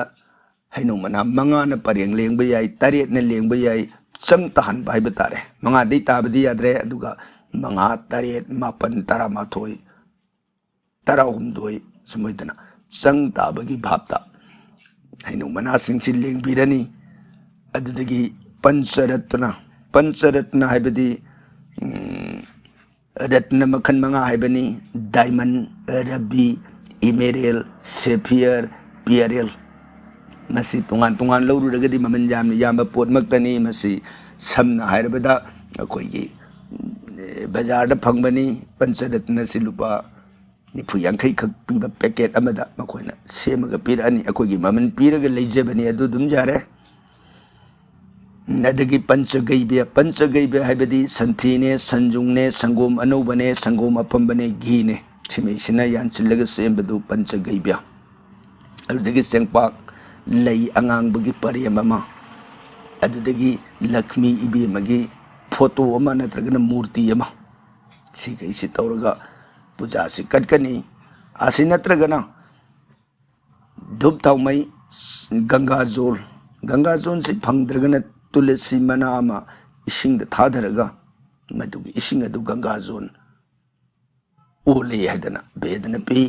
ꯍꯩꯅꯧ ꯃꯅꯥ ꯃꯉꯥꯅ ꯄꯔꯦꯡ ꯂꯦꯡꯕ ꯌꯥꯏ, ꯇꯔꯦꯠꯅ ꯂꯦꯡꯕ ꯌꯥꯏ, ꯆꯪ ꯇꯥꯍꯟꯕ ꯍꯥꯏꯕ ꯇꯥꯔꯦ꯫ ꯃꯉꯥꯗꯩ ꯇꯥꯕꯗꯤ ꯌꯥꯗ꯭ꯔꯦ, ꯑꯗꯨꯒ ꯃꯉꯥ, ꯇꯔꯦꯠ, ꯃꯥꯄꯟ, ꯇꯔꯥꯃꯥꯊꯣꯏ, ꯇꯔꯥꯍꯨꯝꯗꯣꯏ ꯁꯨꯝ ꯑꯣꯏꯗꯅ ꯆꯪ ꯇꯥꯕꯒꯤ ꯚꯥꯞꯇ ꯍꯩꯅꯧ ꯃꯅꯥꯁꯤꯡꯁꯤ ꯂꯦꯡꯕꯤꯔꯅꯤ꯫ ꯑꯗꯨꯗꯒꯤ ꯄꯟꯆꯔꯠꯅ, ꯄꯟꯆꯔꯠꯅ ꯍꯥꯏꯕꯗꯤ, ꯎꯝ, ꯔꯠꯅ ꯃꯈꯜ ꯃꯉꯥ ꯍꯥꯏꯕꯅꯤ: diamond, ruby, emerald, sapphire, pearl꯫ ꯃꯁꯤ ꯇꯣꯉꯥꯟ ꯇꯣꯉꯥꯟ ꯂꯧꯔꯨꯔꯒꯗꯤ ꯃꯃꯜ ꯌꯥꯝꯅ ꯌꯥꯝꯕ ꯄꯣꯠꯃꯛꯇꯅꯤ꯫ ꯃꯁꯤ ꯁꯝꯅ ꯍꯥꯏꯔꯕꯗ ꯑꯩꯈꯣꯏꯒꯤ, ꯑꯦ, ꯕꯖꯥꯔꯗ ꯐꯪꯕꯅꯤ꯫ ꯄꯟꯆꯔꯠꯅꯁꯤ ꯂꯨꯄꯥ ꯅꯤꯐꯨ ꯌꯥꯡꯈꯩ ꯈꯛ ꯄꯤꯕ ꯄꯦꯀꯦꯠ ꯑꯃꯗ ꯃꯈꯣꯏꯅ ꯁꯦꯝꯃꯒ ꯄꯤꯔꯛꯑꯅꯤ꯫ ꯑꯩꯈꯣꯏꯒꯤ ꯃꯃꯜ ꯄꯤꯔꯒ ꯂꯩꯖꯕꯅꯤ, ꯑꯗꯨ ꯑꯗꯨꯝ ꯌꯥꯔꯦ꯫ ꯑꯗꯒꯤ ꯄꯟꯆꯒꯩꯕ꯭ꯌ, ꯄꯟꯆꯒꯩꯕ꯭ꯌ ꯍꯥꯏꯕꯗꯤ ꯁꯟꯊꯤꯅꯦ, ꯁꯟꯌꯨꯡꯅꯦ, ꯁꯪꯒꯣꯝ ꯑꯅꯧꯕꯅꯦ, ꯁꯪꯒꯣꯝ ꯑꯐꯝꯕꯅꯦ, ꯘꯤꯅꯦ, ꯁꯤꯃꯩꯁꯤꯅ ꯌꯥꯟꯁꯤꯜꯂꯒ ꯁꯦꯝꯕꯗꯨ ꯄꯟꯆꯒꯩꯕ꯭ꯌ꯫ ꯑꯗꯨꯗꯒꯤ ꯆꯦꯡꯄꯥꯛ, ꯂꯩ ꯑꯉꯥꯡꯕꯒꯤ ꯄꯔꯦꯝ ꯑꯃ, ꯑꯗꯨꯗꯒꯤ ꯂꯛꯁꯃꯤ ꯏꯕꯦꯝꯃꯒꯤ ꯐꯣꯇꯣ ꯑꯃ ꯅꯠꯇ꯭ꯔꯒꯅ ꯃꯨꯔꯇꯤ ꯑꯃ, ꯁꯤꯈꯩꯁꯤ ꯇꯧꯔꯒ ꯄꯨꯖꯥꯁꯤ ꯀꯠꯀꯅꯤ꯫ ꯑꯁꯤ ꯅꯠꯇ꯭ꯔꯒꯅ ꯙꯨꯞ ꯊꯥꯎꯃꯩ, ꯒꯪꯒꯥꯖꯣꯜ, ꯒꯪꯒꯥꯖꯣꯜꯁꯤ ꯐꯪꯗ꯭ꯔꯒꯅ ꯇꯨꯂꯁꯤ ꯃꯅꯥ ꯑꯃ ꯏꯁꯤꯡꯗ ꯊꯥꯗꯔꯒ ꯃꯗꯨꯒꯤ ꯏꯁꯤꯡ ꯑꯗꯨ ꯒꯪꯒꯥꯖꯣꯜ ꯑꯣꯜꯂꯦ ꯍꯥꯏꯗꯅ ꯚꯦꯗꯅ ꯄꯤ꯫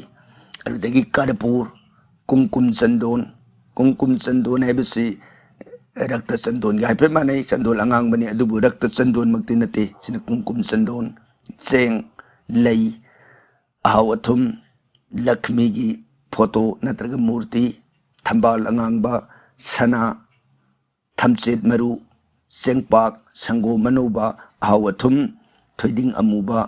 ꯑꯗꯨꯗꯒꯤ ꯀꯔꯄꯨꯔ, ꯀꯨꯝꯀꯨꯝ ꯆꯟꯗꯣꯟ, ꯀꯨꯝꯀꯨꯝ ꯆꯟꯗꯣꯟ ꯍꯥꯏꯕꯁꯤ ꯔꯛꯇ ꯆꯟꯗꯣꯟꯒ ꯍꯥꯏꯐꯦꯠ ꯃꯥꯟꯅꯩ, ꯆꯟꯗꯣꯟ ꯑꯉꯥꯡꯕꯅꯤ, ꯑꯗꯨꯕꯨ ꯔꯛꯇ ꯆꯟꯗꯣꯟꯃꯛꯇꯤ ꯅꯠꯇꯦ꯫ ꯁꯤꯅ ꯀꯨꯝꯀꯨꯝ ꯆꯟꯗꯣꯟ, ꯆꯦꯡ, ꯂꯩ, ꯑꯍꯥꯎ ꯑꯊꯨꯝ, ꯂꯛ꯭ꯃꯤꯒꯤ ꯐꯣꯇꯣ ꯅꯠꯇ꯭ꯔꯒ ꯃꯨꯔꯇꯤ, ꯊꯝꯕꯥꯜ ꯑꯉꯥꯡꯕ, ꯁꯅꯥ, ꯊꯝꯆꯦꯠ ꯃꯔꯨ, ꯆꯦꯡꯄꯥꯛ, ꯁꯪꯒꯣꯝ ꯑꯅꯧꯕ, ꯑꯍꯥꯎ ꯑꯊꯨꯝ, ꯊꯣꯏꯗꯤꯡ ꯑꯃꯨꯕ,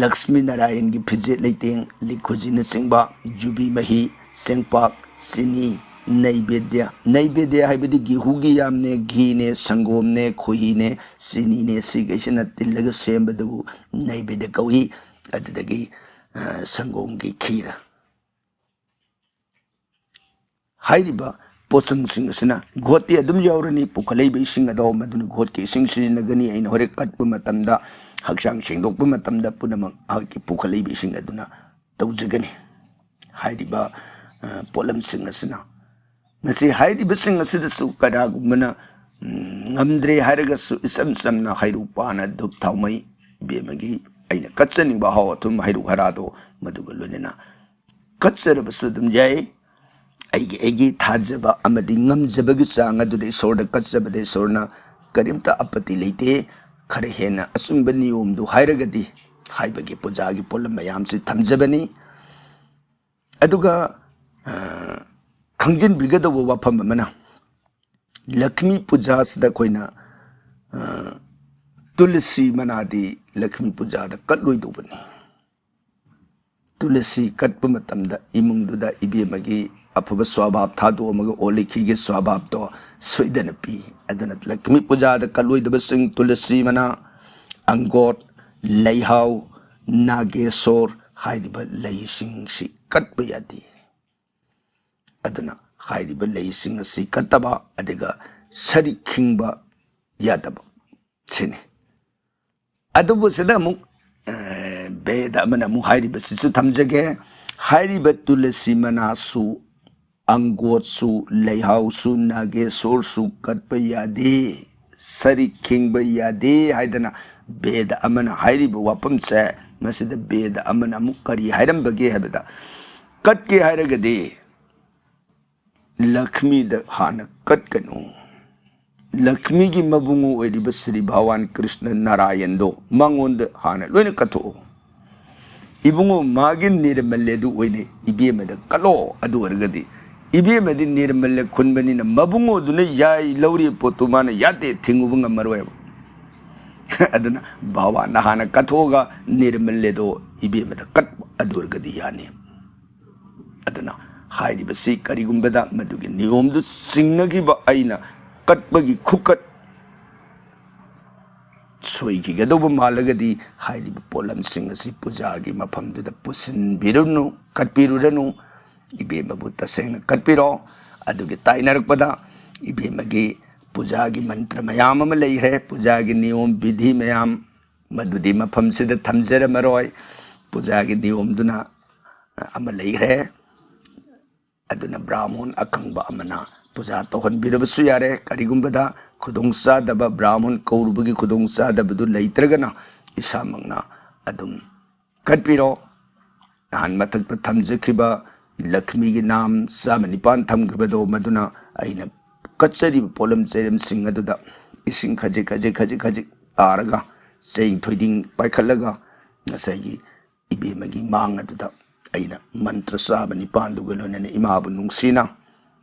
ꯂꯛ꯭ꯁꯃꯤ ꯅꯥꯔꯥꯌꯟꯒꯤ ꯐꯤꯖꯦꯠ ꯂꯩꯇꯦꯡ, ꯂꯤꯛꯈꯨꯖꯤꯅꯆꯤꯡꯕ, ꯌꯨꯕꯤ ꯃꯍꯤ, ꯆꯦꯡꯄꯥꯛ, ꯆꯤꯅꯤ, ꯅꯩꯕꯦꯗ꯭ꯌ꯫ ꯅꯩꯕꯦꯗ꯭ꯌ ꯍꯥꯏꯕꯗꯤ ꯒꯦꯍꯨꯒꯤ ꯌꯥꯝꯅꯦ, ꯘꯤꯅꯦ, ꯁꯪꯒꯣꯝꯅꯦ, ꯈꯣꯏꯍꯤꯅꯦ, ꯆꯤꯅꯤꯅꯦ, ꯁꯤꯈꯩꯁꯤꯅ ꯇꯤꯜꯂꯒ ꯁꯦꯝꯕꯗꯨꯕꯨ ꯅꯩꯕꯦꯗ꯭ꯌ ꯀꯧꯏ꯫ ꯑꯗꯨꯗꯒꯤ, ꯑ, ꯁꯪꯒꯣꯝꯒꯤ ꯈꯤꯔ꯫ ꯍꯥꯏꯔꯤꯕ ꯄꯣꯠꯆꯪꯁꯤꯡ ꯑꯁꯤꯅ ꯘꯣꯠꯇꯤ ꯑꯗꯨꯝ ꯌꯥꯎꯔꯅꯤ, ꯄꯨꯈꯠꯂꯛꯏꯕ ꯏꯁꯤꯡ ꯑꯗꯣ ꯃꯗꯨꯅ ꯘꯣꯠꯀꯤ ꯏꯁꯤꯡ ꯁꯤꯖꯤꯟꯅꯒꯅꯤ꯫ ꯑꯩꯅ ꯍꯣꯔꯦꯟ ꯀꯠꯄ ꯃꯇꯝꯗ, ꯍꯛꯆꯥꯡ ꯁꯦꯡꯗꯣꯛꯄ ꯃꯇꯝꯗ ꯄꯨꯝꯅꯃꯛ ꯃꯍꯥꯛꯀꯤ ꯄꯨꯈꯠꯂꯛꯏꯕ ꯏꯁꯤꯡ ꯑꯗꯨꯅ ꯇꯧꯖꯒꯅꯤ꯫ ꯍꯥꯏꯔꯤꯕ, ꯑ, ꯄꯣꯠꯂꯝꯁꯤꯡ ꯑꯁꯤꯅ, ꯃꯁꯤ ꯍꯥꯏꯔꯤꯕꯁꯤꯡ ꯑꯁꯤꯗꯁꯨ ꯀꯅꯥꯒꯨꯝꯕꯅ, ꯎꯝ, ꯉꯝꯗ꯭ꯔꯦ ꯍꯥꯏꯔꯒꯁꯨ ꯏꯆꯝ ꯆꯝꯅ ꯍꯩꯔꯨꯛ ꯄꯥꯟꯅ ꯙꯨꯞ ꯊꯥꯎꯃꯩ ꯏꯕꯦꯝꯃꯒꯤ ꯑꯩꯅ ꯀꯠꯆꯅꯤꯡꯕ ꯑꯍꯥꯎ ꯑꯊꯨꯝ ꯍꯩꯔꯨꯛ ꯍꯔꯥꯗꯣ ꯃꯗꯨꯒ ꯂꯣꯏꯅꯅ ꯀꯠꯆꯔꯕꯁꯨ ꯑꯗꯨꯝ ꯌꯥꯏ꯫ ꯑꯩꯒꯤ, ꯑꯩꯒꯤ ꯊꯥꯖꯕ ꯑꯃꯗꯤ ꯉꯝꯖꯕꯒꯤ ꯆꯥꯡ ꯑꯗꯨꯗ ꯏꯁꯣꯔꯗ ꯀꯠꯆꯕꯗ ꯏꯁꯣꯔꯅ ꯀꯔꯤꯝꯇ ꯑꯄꯠꯇꯤ ꯂꯩꯇꯦ꯫ ꯈꯔ ꯍꯦꯟꯅ ꯑꯆꯨꯝꯕ ꯅꯤꯌꯣꯝꯗꯨ ꯍꯥꯏꯔꯒꯗꯤ ꯍꯥꯏꯕꯒꯤ ꯄꯨꯖꯥꯒꯤ ꯄꯣꯠꯂꯝ ꯃꯌꯥꯝꯁꯤ ꯊꯝꯖꯕꯅꯤ꯫ ꯑꯗꯨꯒ, ꯑ, ꯈꯪꯖꯤꯟꯕꯤꯒꯗꯧꯕ ꯋꯥꯐꯝ ꯑꯃꯅ, ꯂꯛ꯭ꯃꯤ ꯄꯨꯖꯥꯁꯤꯗ ꯑꯩꯈꯣꯏꯅ, ꯑ, ꯇꯨꯂꯁꯤ ꯃꯅꯥꯗꯤ ꯂꯛ꯭ꯃꯤ ꯄꯨꯖꯥꯗ ꯀꯠꯂꯣꯏꯗꯧꯕꯅꯤ꯫ ꯇꯨꯂꯁꯤ ꯀꯠꯄ ꯃꯇꯝꯗ ꯏꯃꯨꯡꯗꯨꯗ ꯏꯕꯦꯝꯃꯒꯤ ꯑꯐꯕ ꯁ꯭ꯋꯥꯚꯥꯕ ꯊꯥꯗꯣꯛꯑꯝꯃꯒ ꯑꯣꯂꯤꯈꯤꯒꯤ ꯁ꯭ꯋꯥꯚꯥꯕꯇꯣ ꯁꯣꯏꯗꯅ ꯄꯤ꯫ ꯑꯗꯨꯅ ꯂꯛ꯭ꯃꯤ ꯄꯨꯖꯥꯗ ꯀꯠꯂꯣꯏꯗꯕꯁꯤꯡ ꯇꯨꯂꯁꯤ ꯃꯅꯥ, ꯑꯪꯒꯣꯠ, ꯂꯩꯍꯥꯎ, ꯅꯥꯒꯦꯁꯣꯔ ꯍꯥꯏꯔꯤꯕ ꯂꯩꯁꯤꯡꯁꯤ ꯀꯠꯄ ꯌꯥꯗꯦ꯫ ꯑꯗꯨꯅ ꯍꯥꯏꯔꯤꯕ ꯂꯩꯁꯤꯡ ꯑꯁꯤ ꯀꯠꯇꯕ, ꯑꯗꯨꯒ ꯁꯔꯤꯛ ꯈꯤꯡꯕ ꯌꯥꯗꯕ꯫ ꯁꯤꯅꯤ꯫ ꯑꯗꯨꯕꯨ ꯁꯤꯗ ꯑꯃꯨꯛ, ꯑꯦ, ꯕꯦꯗ ꯑꯃꯅ ꯑꯃꯨꯛ ꯍꯥꯏꯔꯤꯕꯁꯤꯁꯨ ꯊꯝꯖꯒꯦ꯫ ꯍꯥꯏꯔꯤꯕ ꯇꯨꯂꯁꯤ ꯃꯅꯥꯁꯨ, ꯑꯪꯒꯣꯠꯁꯨ, ꯂꯩꯍꯥꯎꯁꯨ, ꯅꯥꯒꯦꯁꯣꯔꯁꯨ ꯀꯠꯄ ꯌꯥꯗꯦ, ꯁꯔꯤꯛ ꯈꯤꯡꯕ ꯌꯥꯗꯦ ꯍꯥꯏꯗꯅ ꯕꯦꯗ ꯑꯃꯅ ꯍꯥꯏꯔꯤꯕ ꯋꯥꯐꯝꯁꯦ, ꯃꯁꯤꯗ ꯕꯦꯗ ꯑꯃꯅ ꯑꯃꯨꯛ ꯀꯔꯤ ꯍꯥꯏꯔꯝꯕꯒꯦ ꯍꯥꯏꯕꯗ, ꯀꯠꯀꯦ ꯍꯥꯏꯔꯒꯗꯤ ꯂꯛꯁꯃꯤꯗ ꯍꯥꯟꯅ ꯀꯠꯀꯅꯨ꯫ ꯂꯛꯁꯃꯤꯒꯤ ꯃꯕꯨꯡꯉꯣ ꯑꯣꯏꯔꯤꯕ ꯁ꯭ꯔꯤ ꯚꯒꯋꯥꯟ ꯀ꯭ꯔꯤꯁꯅ ꯅꯥꯔꯥꯌꯟꯗꯣ ꯃꯉꯣꯟꯗ ꯍꯥꯟꯅ ꯂꯣꯏꯅ ꯀꯠꯊꯣꯛꯑꯣ꯫ ꯏꯕꯨꯡꯉꯣ, ꯃꯥꯒꯤ ꯅꯤꯔꯃꯜꯂꯦꯗꯨ ꯑꯣꯏꯅ ꯏꯕꯦꯝꯃꯗ ꯀꯠꯂꯣ꯫ ꯑꯗꯨ ꯑꯣꯏꯔꯒꯗꯤ ꯏꯕꯦꯝꯃꯗꯤ ꯅꯤꯔꯃꯜꯂꯦ ꯈꯨꯟꯕꯅꯤꯅ ꯃꯕꯨꯡꯉꯣꯗꯨꯅ ꯌꯥꯏ ꯂꯧꯔꯤꯕ ꯄꯣꯠꯇꯨ ꯃꯥꯅ ꯌꯥꯗꯦ, ꯊꯤꯡꯉꯨꯕ ꯉꯝꯃꯔꯣꯏꯕ꯫ ꯑꯗꯨꯅ ꯚꯒꯋꯥꯟꯅ ꯍꯥꯟꯅ ꯀꯠꯊꯣꯛꯑꯒ ꯅꯤꯔꯃꯜꯂꯦꯗꯣ ꯏꯕꯦꯝꯃꯗ ꯀꯠꯄ, ꯑꯗꯨ ꯑꯣꯏꯔꯒꯗꯤ ꯌꯥꯅꯤ꯫ ꯑꯗꯨꯅ ꯍꯥꯏꯔꯤꯕꯁꯤ ꯀꯔꯤꯒꯨꯝꯕꯗ ꯃꯗꯨꯒꯤ ꯅꯤꯌꯣꯝꯗꯨ ꯆꯤꯡꯅꯈꯤꯕ ꯑꯩꯅ ꯀꯠꯄꯒꯤ ꯈꯨꯀꯠ ꯁꯣꯏꯈꯤꯒꯗꯧꯕ ꯃꯥꯜꯂꯒꯗꯤ ꯍꯥꯏꯔꯤꯕ ꯄꯣꯠꯂꯝꯁꯤꯡ ꯑꯁꯤ ꯄꯨꯖꯥꯒꯤ ꯃꯐꯝꯗꯨꯗ ꯄꯨꯁꯤꯟꯕꯤꯔꯨꯅꯨ, ꯀꯠꯄꯤꯔꯨꯔꯅꯨ꯫ ꯏꯕꯦꯝꯃꯕꯨ ꯇꯁꯦꯡꯅ ꯀꯠꯄꯤꯔꯣ꯫ ꯑꯗꯨꯒꯤ ꯇꯥꯏꯅꯔꯛꯄꯗ ꯏꯕꯦꯝꯃꯒꯤ ꯄꯨꯖꯥꯒꯤ ꯃꯟꯇ꯭ꯔ ꯃꯌꯥꯝ ꯑꯃ ꯂꯩꯈ꯭ꯔꯦ, ꯄꯨꯖꯥꯒꯤ ꯅꯤꯌꯣꯝ ꯕꯤꯙꯤ ꯃꯌꯥꯝ, ꯃꯗꯨꯗꯤ ꯃꯐꯝꯁꯤꯗ ꯊꯝꯖꯔꯝꯃꯔꯣꯏ꯫ ꯄꯨꯖꯥꯒꯤ ꯅꯤꯌꯣꯝꯗꯨꯅ ꯑꯃ ꯂꯩꯈ꯭ꯔꯦ꯫ ꯑꯗꯨꯅ ꯕ꯭ꯔꯥꯍꯃꯣꯟ ꯑꯈꯪꯕ ꯑꯃꯅ ꯄꯨꯖꯥ ꯇꯧꯍꯟꯕꯤꯔꯕꯁꯨ ꯌꯥꯔꯦ꯫ ꯀꯔꯤꯒꯨꯝꯕꯗ ꯈꯨꯗꯣꯡꯆꯥꯗꯕ, ꯕ꯭ꯔꯥꯍꯃꯣꯟ ꯀꯧꯔꯨꯕꯒꯤ ꯈꯨꯗꯣꯡꯆꯥꯗꯕꯗꯨ ꯂꯩꯇ꯭ꯔꯒꯅ ꯏꯁꯥꯃꯛꯅ ꯑꯗꯨꯝ ꯀꯠꯄꯤꯔꯣ꯫ ꯅꯍꯥꯟ ꯃꯊꯛꯇ ꯊꯝꯖꯈꯤꯕ ꯂꯛꯁꯃꯤꯒꯤ ꯅꯥꯝ ꯆꯥꯝꯃ ꯅꯤꯄꯥꯟ ꯊꯝꯈꯤꯕꯗꯣ, ꯃꯗꯨꯅ ꯑꯩꯅ ꯀꯠꯆꯔꯤꯕ ꯄꯣꯠꯂꯝ ꯆꯩꯔꯝꯁꯤꯡ ꯑꯗꯨꯗ ꯏꯁꯤꯡ ꯈꯖꯤꯛ ꯈꯖꯤꯛ ꯈꯖꯤꯛ ꯈꯖꯤꯛ ꯇꯥꯔꯒ, ꯆꯦꯡ ꯊꯣꯏꯗꯤꯡ ꯄꯥꯏꯈꯠꯂꯒ, ꯉꯁꯥꯏꯒꯤ ꯏꯕꯦꯝꯃꯒꯤ ꯃꯥꯡ ꯑꯗꯨꯗ ꯑꯩꯅ ꯃꯟꯇ꯭ꯔ ꯆꯥꯝꯃ ꯅꯤꯄꯥꯟꯗꯨꯒ ꯂꯣꯏꯅꯅ ꯏꯃꯥꯕꯨ ꯅꯨꯡꯁꯤꯅ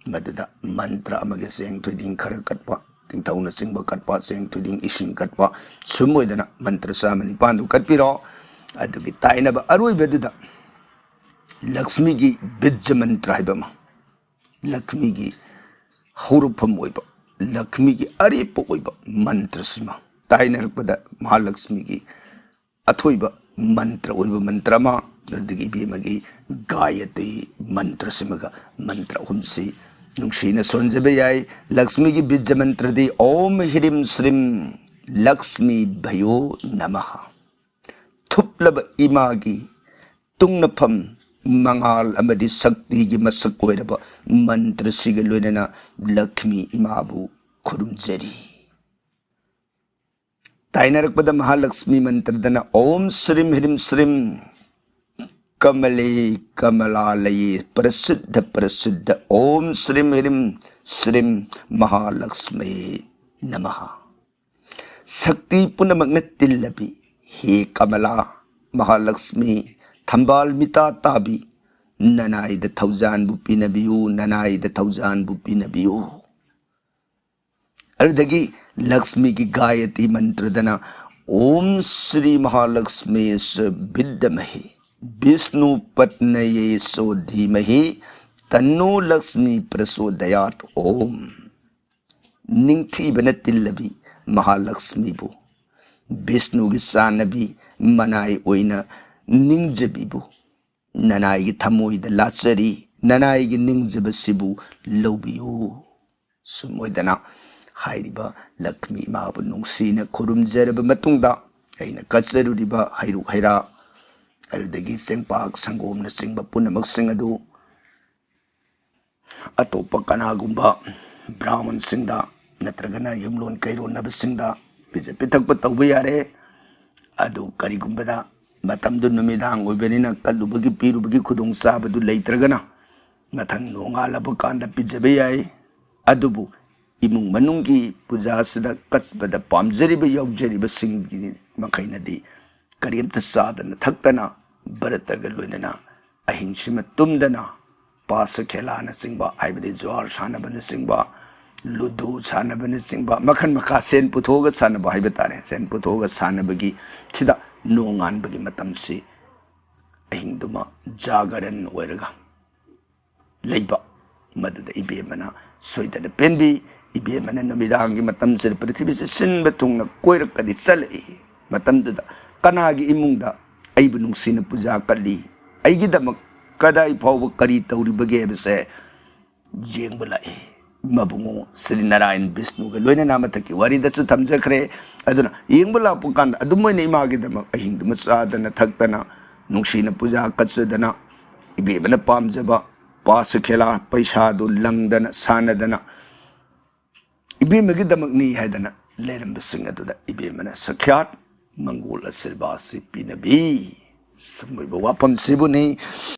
ꯃꯗꯨꯗ ꯃꯟꯇ꯭ꯔ ꯑꯃꯒꯤ ꯆꯦꯡ ꯊꯣꯏꯗꯤꯡ ꯈꯔ ꯀꯠꯄ, ꯇꯤꯡꯊꯧꯅꯆꯤꯡꯕ ꯀꯠꯄ, ꯆꯦꯡ ꯊꯣꯏꯗꯤꯡ ꯏꯁꯤꯡ ꯀꯠꯄ, ꯁꯨꯝ ꯑꯣꯏꯗꯅ ꯃꯟꯇ꯭ꯔ ꯆꯥꯝꯃ ꯅꯤꯄꯥꯟꯗꯨ ꯀꯠꯄꯤꯔꯣ꯫ ꯑꯗꯨꯒꯤ ꯇꯥꯏꯅꯕ ꯑꯔꯣꯏꯕꯗꯨꯗ ꯂꯛꯁꯃꯤꯒꯤ ꯕꯤꯖ ꯃꯟꯇ꯭ꯔ ꯍꯥꯏꯕ ꯑꯃ, ꯂꯛꯁꯃꯤꯒꯤ ꯍꯧꯔꯛꯐꯝ ꯑꯣꯏꯕ, ꯂꯛꯁꯃꯤꯒꯤ ꯑꯔꯦꯞꯄ ꯑꯣꯏꯕ ꯃꯟꯇ꯭ꯔꯁꯤꯃ ꯇꯥꯏꯅꯔꯛꯄꯗ ꯃꯍꯥꯂꯛꯁꯃꯤꯒꯤ ꯑꯊꯣꯏꯕ ꯃꯟꯇ꯭ꯔ ꯑꯣꯏꯕ ꯃꯟꯇ꯭ꯔ ꯑꯃ, ꯑꯗꯨꯗꯒꯤ ꯏꯕꯦꯝꯃꯒꯤ ꯒꯥꯌꯇ꯭ꯔꯤ ꯃꯟꯇ꯭ꯔꯁꯤꯃꯒ ꯃꯟꯇ꯭ꯔ ꯑꯍꯨꯝꯁꯤ ꯅꯨꯡꯁꯤꯅ ꯁꯣꯟꯖꯕ ꯌꯥꯏ꯫ ꯂꯛꯁꯃꯤꯒꯤ ꯕꯤꯖ ꯃꯟꯇ꯭ꯔꯗꯤ ॐ ह्रीं श्रीं ꯂꯛꯁꯃꯤ ꯚꯌꯣ ꯅꯃꯍ꯫ ꯊꯨꯞꯂꯕ ꯏꯃꯥꯒꯤ ꯇꯨꯡꯅꯐꯝ, ꯃꯉꯥꯜ ꯑꯃꯗꯤ ꯁꯛꯇꯤꯒꯤ ꯃꯁꯛ ꯑꯣꯏꯔꯕ ꯃꯟꯇ꯭ꯔꯁꯤꯒ ꯂꯣꯏꯅꯅ ꯂꯛꯁꯃꯤ ꯏꯃꯥꯕꯨ ꯈꯨꯔꯨꯝꯖꯔꯤ꯫ ꯇꯥꯏꯅꯔꯛꯄꯗ ꯃꯍꯥꯂꯛꯁꯃꯤ ꯃꯟꯇ꯭ꯔꯗꯅ ॐ श्रीं ह्रीं श्रीं कमले कमलालये प्रसीद प्रसीद। ॐ श्रीं ह्रीं श्रीं महालक्ष्मी नमः। ꯁꯛꯇꯤ ꯄꯨꯝꯅꯃꯛꯅ ꯇꯤꯜꯂꯕꯤ ꯍꯦ ꯀꯃꯂꯥ, ꯃꯍꯥꯂꯛꯁꯃꯤ, ꯊꯝꯕꯥꯜ ꯃꯤꯇꯥ ꯇꯥꯕꯤ, ꯅꯅꯥꯏꯗ ꯊꯧꯖꯥꯟꯕꯨ ꯄꯤꯅꯕꯤꯌꯨ, ꯅꯅꯥꯏꯗ ꯊꯧꯖꯥꯟꯕꯨ ꯄꯤꯅꯕꯤꯌꯨ꯫ ꯑꯗꯨꯗꯒꯤ ꯂꯛꯁꯃꯤꯒꯤ ꯒꯥꯌꯇ꯭ꯔꯤ ꯃꯟꯇ꯭ꯔꯗꯅ ॐ श्री महालक्ष्मी च विद्महे विष्णु पत्नये च धीमहि तन्नो लक्ष्मी प्रचोदयात्। ॐ ꯅꯤꯡꯊꯤꯕꯅ ꯇꯤꯜꯂꯕꯤ ꯃꯍꯥꯂꯛꯁꯃꯤꯕꯨ, ꯕꯤꯁꯅꯨꯒꯤ ꯆꯥꯟꯅꯕꯤ ꯃꯅꯥꯏ ꯑꯣꯏꯅ ꯅꯤꯡꯖꯕꯤꯕꯨ, ꯅꯅꯥꯏꯒꯤ ꯊꯃꯣꯏꯗ ꯂꯥꯠꯆꯔꯤ, ꯅꯅꯥꯏꯒꯤ ꯅꯤꯡꯖꯕꯁꯤꯕꯨ ꯂꯧꯕꯤꯌꯨ꯫ ꯁꯨꯝ ꯑꯣꯏꯗꯅ ꯍꯥꯏꯔꯤꯕ ꯂꯛꯁꯃꯤ ꯏꯃꯥꯕꯨ ꯅꯨꯡꯁꯤꯅ ꯈꯨꯔꯨꯝꯖꯔꯕ ꯃꯇꯨꯡꯗ, ꯑꯩꯅ ꯀꯠꯆꯔꯨꯔꯤꯕ ꯍꯩꯔꯨꯛ ꯍꯩꯔꯥ, ꯑꯗꯨꯗꯒꯤ ꯆꯦꯡꯄꯥꯛ ꯁꯪꯒꯣꯝꯅꯆꯤꯡꯕ ꯄꯨꯝꯅꯃꯛꯁꯤꯡ ꯑꯗꯨ ꯑꯇꯣꯞꯄ ꯀꯅꯥꯒꯨꯝꯕ ꯕ꯭ꯔꯥꯍꯃꯟꯁꯤꯡꯗ ꯅꯠꯇ꯭ꯔꯒꯅ ꯌꯨꯝꯂꯣꯟ ꯀꯩꯔꯣꯟꯅꯕꯁꯤꯡꯗ ꯄꯤꯖ ꯄꯤꯊꯛꯄ ꯇꯧꯕ ꯌꯥꯔꯦ꯫ ꯑꯗꯨ ꯀꯔꯤꯒꯨꯝꯕꯗ ꯃꯇꯝꯗꯨ ꯅꯨꯃꯤꯗꯥꯡ ꯑꯣꯏꯕꯅꯤꯅ ꯀꯠꯂꯨꯕꯒꯤ ꯄꯤꯔꯨꯕꯒꯤ ꯈꯨꯗꯣꯡꯆꯥꯕꯗꯨ ꯂꯩꯇ꯭ꯔꯒꯅ, ꯃꯊꯪ ꯅꯣꯡꯉꯥꯜꯂꯕ ꯀꯥꯟꯗ ꯄꯤꯖꯕ ꯌꯥꯏ꯫ ꯑꯗꯨꯕꯨ ꯏꯃꯨꯡ ꯃꯅꯨꯡꯒꯤ ꯄꯨꯖꯥꯁꯤꯗ ꯀꯠꯄꯗ ꯄꯥꯝꯖꯔꯤꯕ ꯌꯥꯎꯖꯔꯤꯕꯁꯤꯡꯒꯤ ꯃꯈꯩꯅꯗꯤ ꯀꯔꯤꯝꯇ ꯆꯥꯗꯅ ꯊꯛꯇꯅ ꯚꯔꯇꯒ ꯂꯣꯏꯅꯅ ꯑꯍꯤꯡꯁꯤꯃ ꯇꯨꯝꯗꯅ ꯄꯥꯁ ꯈꯦꯂꯥꯅꯆꯤꯡꯕ, ꯍꯥꯏꯕꯗꯤ ꯖꯨꯋꯥꯔ ꯁꯥꯟꯅꯕꯅꯆꯤꯡꯕ, ꯂꯨꯗꯨ ꯁꯥꯟꯅꯕꯅꯆꯤꯡꯕ, ꯃꯈꯜ ꯃꯈꯥ ꯁꯦꯟ ꯄꯨꯊꯣꯛꯑꯒ ꯁꯥꯟꯅꯕ ꯍꯥꯏꯕ ꯇꯥꯔꯦ, ꯁꯦꯟ ꯄꯨꯊꯣꯛꯑꯒ ꯁꯥꯟꯅꯕꯒꯤ ꯁꯤꯗ ꯅꯣꯡꯉꯥꯟꯕꯒꯤ ꯃꯇꯝꯁꯤ ꯑꯍꯤꯡꯗꯨꯃ ꯖꯥꯒꯔꯟ ꯑꯣꯏꯔꯒ ꯂꯩꯕ, ꯃꯗꯨꯗ ꯏꯕꯦꯝꯃꯅ ꯁꯣꯏꯗꯅ ꯄꯦꯟꯕꯤ꯫ ꯏꯕꯦꯝꯃꯅ ꯅꯨꯃꯤꯗꯥꯡꯒꯤ ꯃꯇꯝꯁꯤꯗ ꯄ꯭ꯔꯤꯊꯤꯕꯤꯁꯤ ꯁꯤꯟꯕ ꯊꯨꯡꯅ ꯀꯣꯏꯔꯛꯀꯅꯤ, ꯆꯠꯂꯛꯏ꯫ ꯃꯇꯝꯗꯨꯗ ꯀꯅꯥꯒꯤ ꯏꯃꯨꯡꯗ ꯑꯩꯕꯨ ꯅꯨꯡꯁꯤꯅ ꯄꯨꯖꯥ ꯀꯠꯂꯤ, ꯑꯩꯒꯤꯗꯃꯛ ꯀꯗꯥꯏ ꯐꯥꯎꯕ ꯀꯔꯤ ꯇꯧꯔꯤꯕꯒꯦ ꯍꯥꯏꯕꯁꯦ ꯌꯦꯡꯕ ꯂꯥꯛꯏ꯫ ꯃꯕꯨꯡꯉꯣ ꯁ꯭ꯔꯤ ꯅꯥꯔꯥꯌꯟ ꯕꯤꯁꯅꯨꯒ ꯂꯣꯏꯅꯅ ꯃꯊꯛꯀꯤ ꯋꯥꯔꯤꯗꯁꯨ ꯊꯝꯖꯈ꯭ꯔꯦ꯫ ꯑꯗꯨꯅ ꯌꯦꯡꯕ ꯂꯥꯛꯄ ꯀꯥꯟꯗ ꯑꯗꯨꯝ ꯑꯣꯏꯅ ꯏꯃꯥꯒꯤꯗꯃꯛ ꯑꯍꯤꯡꯗꯨꯃ ꯆꯥꯗꯅ ꯊꯛꯇꯅ, ꯅꯨꯡꯁꯤꯅ ꯄꯨꯖꯥ ꯀꯠꯆꯗꯅ, ꯏꯕꯦꯝꯃꯅ ꯄꯥꯝꯖꯕ ꯄꯥꯁ ꯈꯦꯂꯥ ꯄꯩꯁꯥꯗꯨ ꯂꯪꯗꯅ ꯁꯥꯟꯅꯗꯅ, ꯏꯕꯦꯝꯃꯒꯤꯗꯃꯛꯅꯤ ꯍꯥꯏꯗꯅ ꯂꯩꯔꯝꯕꯁꯤꯡ ꯑꯗꯨꯗ ꯏꯕꯦꯝꯃꯅ ꯁꯈ꯭ꯌꯥꯠ ꯃꯪꯒꯣꯜ ꯑꯁꯤꯔꯕꯥꯗꯁꯤ ꯄꯤꯅꯕꯤ꯫ ꯁꯨꯝꯕ ꯋꯥꯐꯝꯁꯤꯕꯨꯅꯤ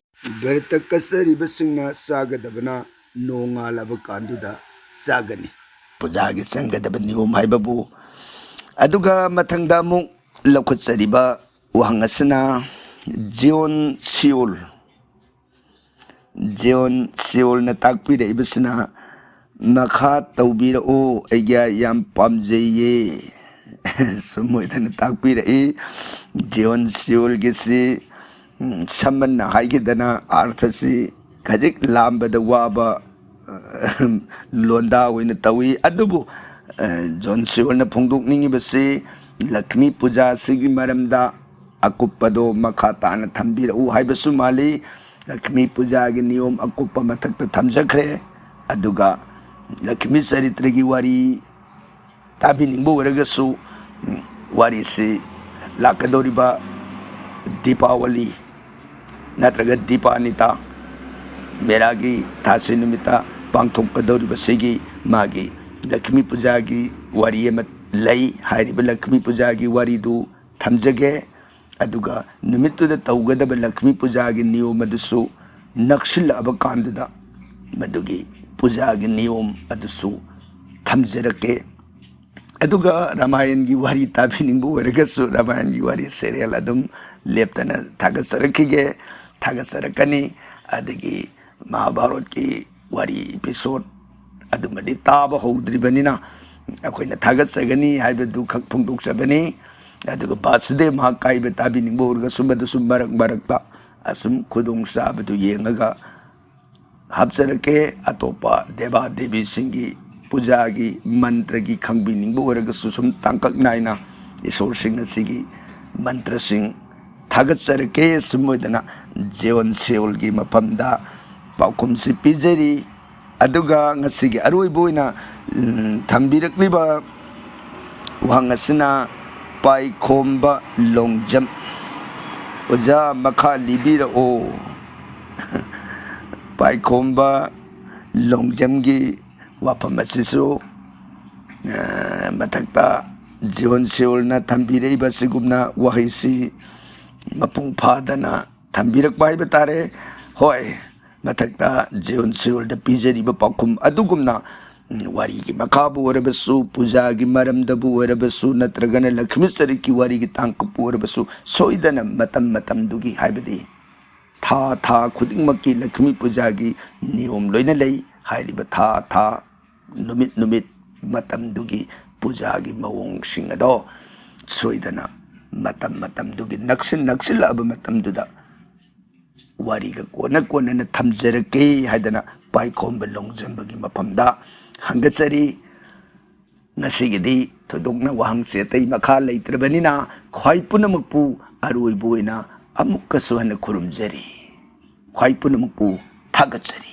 ꯕ꯭ꯔꯇ ꯀꯠꯆꯔꯤꯕꯁꯤꯡꯅ ꯆꯥꯒꯗꯕꯅ ꯅꯣꯡꯉꯥꯜꯂꯕ ꯀꯥꯟꯗꯨꯗ ꯆꯥꯒꯅꯤ꯫ ꯄꯨꯖꯥꯒꯤ ꯆꯪꯒꯗꯕ ꯅꯤꯌꯣꯝ ꯍꯥꯏꯕꯕꯨ꯫ ꯑꯗꯨꯒ ꯃꯊꯪꯗ ꯑꯃꯨꯛ ꯂꯧꯈꯠꯆꯔꯤꯕ ꯋꯥꯍꯪ ꯑꯁꯤꯅ ꯖꯤꯌꯣꯟ ꯁꯤꯑꯣꯜ, ꯖꯤꯌꯣꯟ ꯁꯤꯑꯣꯜꯅ ꯇꯥꯛꯄꯤꯔꯛꯏꯕꯁꯤꯅ, "ꯃꯈꯥ ꯇꯧꯕꯤꯔꯛꯎ, ꯑꯩꯒ ꯌꯥꯝ ꯄꯥꯝꯖꯩꯌꯦ"꯫ ꯁꯨꯝ ꯑꯣꯏꯗꯅ ꯇꯥꯛꯄꯤꯔꯛꯏ꯫ ꯖꯤꯌꯣꯟ ꯁꯤꯑꯣꯜꯒꯤꯁꯤ, ꯎꯝ, ꯁꯝꯃꯟꯅ ꯍꯥꯏꯈꯤꯗꯅ ꯑꯥꯔꯊꯁꯤ ꯈꯖꯤꯛ ꯂꯥꯝꯕꯗ ꯋꯥꯕ ꯂꯣꯟꯗꯥ ꯑꯣꯏꯅ ꯇꯧꯏ꯫ ꯑꯗꯨꯕꯨ, ꯑ, ꯖꯣꯟ ꯁꯤꯑꯣꯜꯅ ꯐꯣꯡꯗꯣꯛꯅꯤꯡꯉꯤꯕꯁꯤ ꯂꯛꯁꯃꯤ ꯄꯨꯖꯥꯁꯤꯒꯤ ꯃꯔꯝꯗ ꯑꯀꯨꯞꯄꯗꯣ ꯃꯈꯥ ꯇꯥꯅ ꯊꯝꯕꯤꯔꯛꯎ ꯍꯥꯏꯕꯁꯨ ꯃꯥꯜꯂꯤ꯫ ꯂꯛꯁꯃꯤ ꯄꯨꯖꯥꯒꯤ ꯅꯤꯌꯣꯝ ꯑꯀꯨꯞꯄ ꯃꯊꯛꯇ ꯊꯝꯖꯈ꯭ꯔꯦ꯫ ꯑꯗꯨꯒ ꯂꯛꯁꯃꯤ ꯆꯔꯤꯇ꯭ꯔꯒꯤ ꯋꯥꯔꯤ ꯇꯥꯕꯤꯅꯤꯡꯕ ꯑꯣꯏꯔꯒꯁꯨ, ꯎꯝ, ꯋꯥꯔꯤꯁꯤ ꯂꯥꯛꯀꯗꯧꯔꯤꯕ ꯗꯤꯄꯥꯋꯂꯤ ꯅꯠꯇ꯭ꯔꯒ ꯗꯤꯄꯥꯅꯤꯇꯥ ꯃꯦꯔꯥꯒꯤ ꯊꯥꯁꯤ ꯅꯨꯃꯤꯠꯇ ꯄꯥꯡꯊꯣꯛꯀꯗꯧꯔꯤꯕꯁꯤꯒꯤ ꯃꯥꯒꯤ ꯂꯛꯁꯃꯤ ꯄꯨꯖꯥꯒꯤ ꯋꯥꯔꯤ ꯑꯃ ꯂꯩ꯫ ꯍꯥꯏꯔꯤꯕ ꯂꯛꯁꯃꯤ ꯄꯨꯖꯥꯒꯤ ꯋꯥꯔꯤꯗꯨ ꯊꯝꯖꯒꯦ꯫ ꯑꯗꯨꯒ ꯅꯨꯃꯤꯠꯇꯨꯗ ꯇꯧꯒꯗꯕ ꯂꯛꯁꯃꯤ ꯄꯨꯖꯥꯒꯤ ꯅꯤꯌꯣꯝ ꯑꯗꯨꯁꯨ ꯅꯛꯁꯤꯜꯂꯛꯑꯕ ꯀꯥꯟꯗꯨꯗ ꯃꯗꯨꯒꯤ ꯄꯨꯖꯥꯒꯤ ꯅꯤꯌꯣꯝ ꯑꯗꯨꯁꯨ ꯊꯝꯖꯔꯛꯀꯦ꯫ ꯑꯗꯨꯒ ꯔꯥꯃꯥꯌꯟꯒꯤ ꯋꯥꯔꯤ ꯇꯥꯕꯤꯅꯤꯡꯕ ꯑꯣꯏꯔꯒꯁꯨ ꯔꯥꯃꯥꯌꯟꯒꯤ ꯋꯥꯔꯤ ꯁꯦꯔꯤꯌꯦꯜ ꯑꯗꯨꯝ ꯂꯦꯞꯇꯅ ꯊꯥꯒꯠꯆꯔꯛꯈꯤꯒꯦ, ꯊꯥꯒꯠꯆꯔꯛꯀꯅꯤ꯫ ꯑꯗꯒꯤ ꯃꯍꯥꯚꯥꯔꯠꯀꯤ ꯋꯥꯔꯤ ꯏꯄꯤꯁꯣꯠ ꯑꯗꯨꯃꯗꯤ ꯇꯥꯕ ꯍꯧꯗ꯭ꯔꯤꯕꯅꯤꯅ ꯑꯩꯈꯣꯏꯅ ꯊꯥꯒꯠꯆꯒꯅꯤ ꯍꯥꯏꯕꯗꯨ ꯈꯛ ꯐꯣꯡꯗꯣꯛꯆꯕꯅꯤ꯫ ꯑꯗꯨꯒ ꯕꯥꯁꯨꯗꯦꯕ ꯃꯍꯥꯀꯥꯕ꯭ꯌ ꯇꯥꯕꯤꯅꯤꯡꯕ ꯑꯣꯏꯔꯒꯁꯨ ꯃꯗꯨꯁꯨ ꯃꯔꯛ ꯃꯔꯛꯇ ꯑꯁꯨꯝ ꯈꯨꯗꯣꯡꯆꯥꯕꯗꯨ ꯌꯦꯡꯉꯒ ꯍꯥꯞꯆꯔꯛꯀꯦ꯫ ꯑꯇꯣꯞꯄ ꯗꯦꯕꯥ ꯗꯦꯕꯤꯁꯤꯡꯒꯤ ꯄꯨꯖꯥꯒꯤ ꯃꯟꯇ꯭ꯔꯒꯤ ꯈꯪꯕꯤꯅꯤꯡꯕ ꯑꯣꯏꯔꯒꯁꯨ ꯁꯨꯝ ꯇꯥꯡꯀꯛ ꯅꯥꯏꯅ ꯏꯁꯣꯔꯁꯤꯡ ꯑꯁꯤꯒꯤ ꯃꯟꯇ꯭ꯔꯁꯤꯡ ꯊꯥꯒꯠꯆꯔꯛꯀꯦ꯫ ꯑꯁꯨꯝ ꯑꯣꯏꯗꯅ ꯖꯤꯌꯣꯟ ꯁꯤꯑꯣꯜꯒꯤ ꯃꯐꯝꯗ ꯄꯥꯎꯈꯨꯝꯁꯤ ꯄꯤꯖꯔꯤ꯫ ꯑꯗꯨꯒ ꯉꯁꯤꯒꯤ ꯑꯔꯣꯏꯕ ꯑꯣꯏꯅ, ꯎꯝ, ꯊꯝꯕꯤꯔꯛꯂꯤꯕ ꯋꯥꯍꯪ ꯑꯁꯤꯅ ꯄꯥꯏꯈꯣꯝꯕ ꯂꯣꯡꯖꯝ꯫ ꯑꯣꯖꯥ, ꯃꯈꯥ ꯂꯤꯕꯤꯔꯛꯑꯣ꯫ ꯄꯥꯏꯈꯣꯝꯕ ꯂꯣꯡꯖꯝꯒꯤ ꯋꯥꯐꯝ ꯑꯁꯤꯁꯨ, ꯑ, ꯃꯊꯛꯇ ꯖꯤꯌꯣꯟ ꯁꯤꯌꯣꯜꯅ ꯊꯝꯕꯤꯔꯛꯏꯕ ꯑꯁꯤꯒꯨꯝꯅ ꯋꯥꯍꯩꯁꯤ ꯃꯄꯨꯡ ꯐꯥꯗꯅ ꯊꯝꯕꯤꯔꯛꯄ ꯍꯥꯏꯕ ꯇꯥꯔꯦ꯫ ꯍꯣꯏ, ꯃꯊꯛꯇ ꯖꯤꯌꯣꯟ ꯁꯤꯌꯣꯜꯗ ꯄꯤꯖꯔꯤꯕ ꯄꯥꯎꯈꯨꯝ ꯑꯗꯨꯒꯨꯝꯅ, ꯎꯝ, ꯋꯥꯔꯤꯒꯤ ꯃꯈꯥꯕꯨ ꯑꯣꯏꯔꯕꯁꯨ, ꯄꯨꯖꯥꯒꯤ ꯃꯔꯝꯗꯕꯨ ꯑꯣꯏꯔꯕꯁꯨ, ꯅꯠꯇ꯭ꯔꯒꯅ ꯂꯛꯈꯃꯤ ꯆꯔꯤꯠꯀꯤ ꯋꯥꯔꯤꯒꯤ ꯇꯥꯡꯀꯛꯄꯨ ꯑꯣꯏꯔꯕꯁꯨ, ꯁꯣꯏꯗꯅ ꯃꯇꯝ ꯃꯇꯝꯗꯨꯒꯤ, ꯍꯥꯏꯕꯗꯤ ꯊꯥ ꯊꯥ ꯈꯨꯗꯤꯡꯃꯛꯀꯤ ꯂꯛꯈꯃꯤ ꯄꯨꯖꯥꯒꯤ ꯅꯤꯌꯣꯝ ꯂꯣꯏꯅ ꯂꯩ꯫ ꯍꯥꯏꯔꯤꯕ ꯊꯥ ꯊꯥ, ꯅꯨꯃꯤꯠ ꯅꯨꯃꯤꯠ ꯃꯇꯝꯗꯨꯒꯤ ꯄꯨꯖꯥꯒꯤ ꯃꯑꯣꯡꯁꯤꯡ ꯑꯗꯣ ꯁꯣꯏꯗꯅ ꯃꯇꯝ ꯃꯇꯝꯗꯨꯒꯤ ꯅꯛꯁꯤꯟ ꯅꯛꯁꯤꯜꯂꯛꯑꯕ ꯃꯇꯝꯗꯨꯗ ꯋꯥꯔꯤꯒ ꯀꯣꯟꯅ ꯀꯣꯟꯅꯅ ꯊꯝꯖꯔꯛꯀꯦ ꯍꯥꯏꯗꯅ ꯄꯥꯏꯈꯣꯝꯕ ꯂꯣꯡꯖꯝꯕꯒꯤ ꯃꯐꯝꯗ ꯍꯪꯒꯠꯆꯔꯤ꯫ ꯉꯁꯤꯒꯤꯗꯤ ꯊꯣꯏꯗꯣꯛꯅ ꯋꯥꯍꯪꯁꯦ ꯑꯇꯩ ꯃꯈꯥ ꯂꯩꯇ꯭ꯔꯕꯅꯤꯅ, ꯈ꯭ꯋꯥꯏ ꯄꯨꯝꯅꯃꯛꯄꯨ ꯑꯔꯣꯏꯕ ꯑꯣꯏꯅ ꯑꯃꯨꯛꯀꯁꯨ ꯍꯟꯅ ꯈꯨꯔꯨꯝꯖꯔꯤ꯫ ꯈ꯭ꯋꯥꯏ ꯄꯨꯝꯅꯃꯛꯄꯨ ꯊꯥꯒꯠꯆꯔꯤ꯫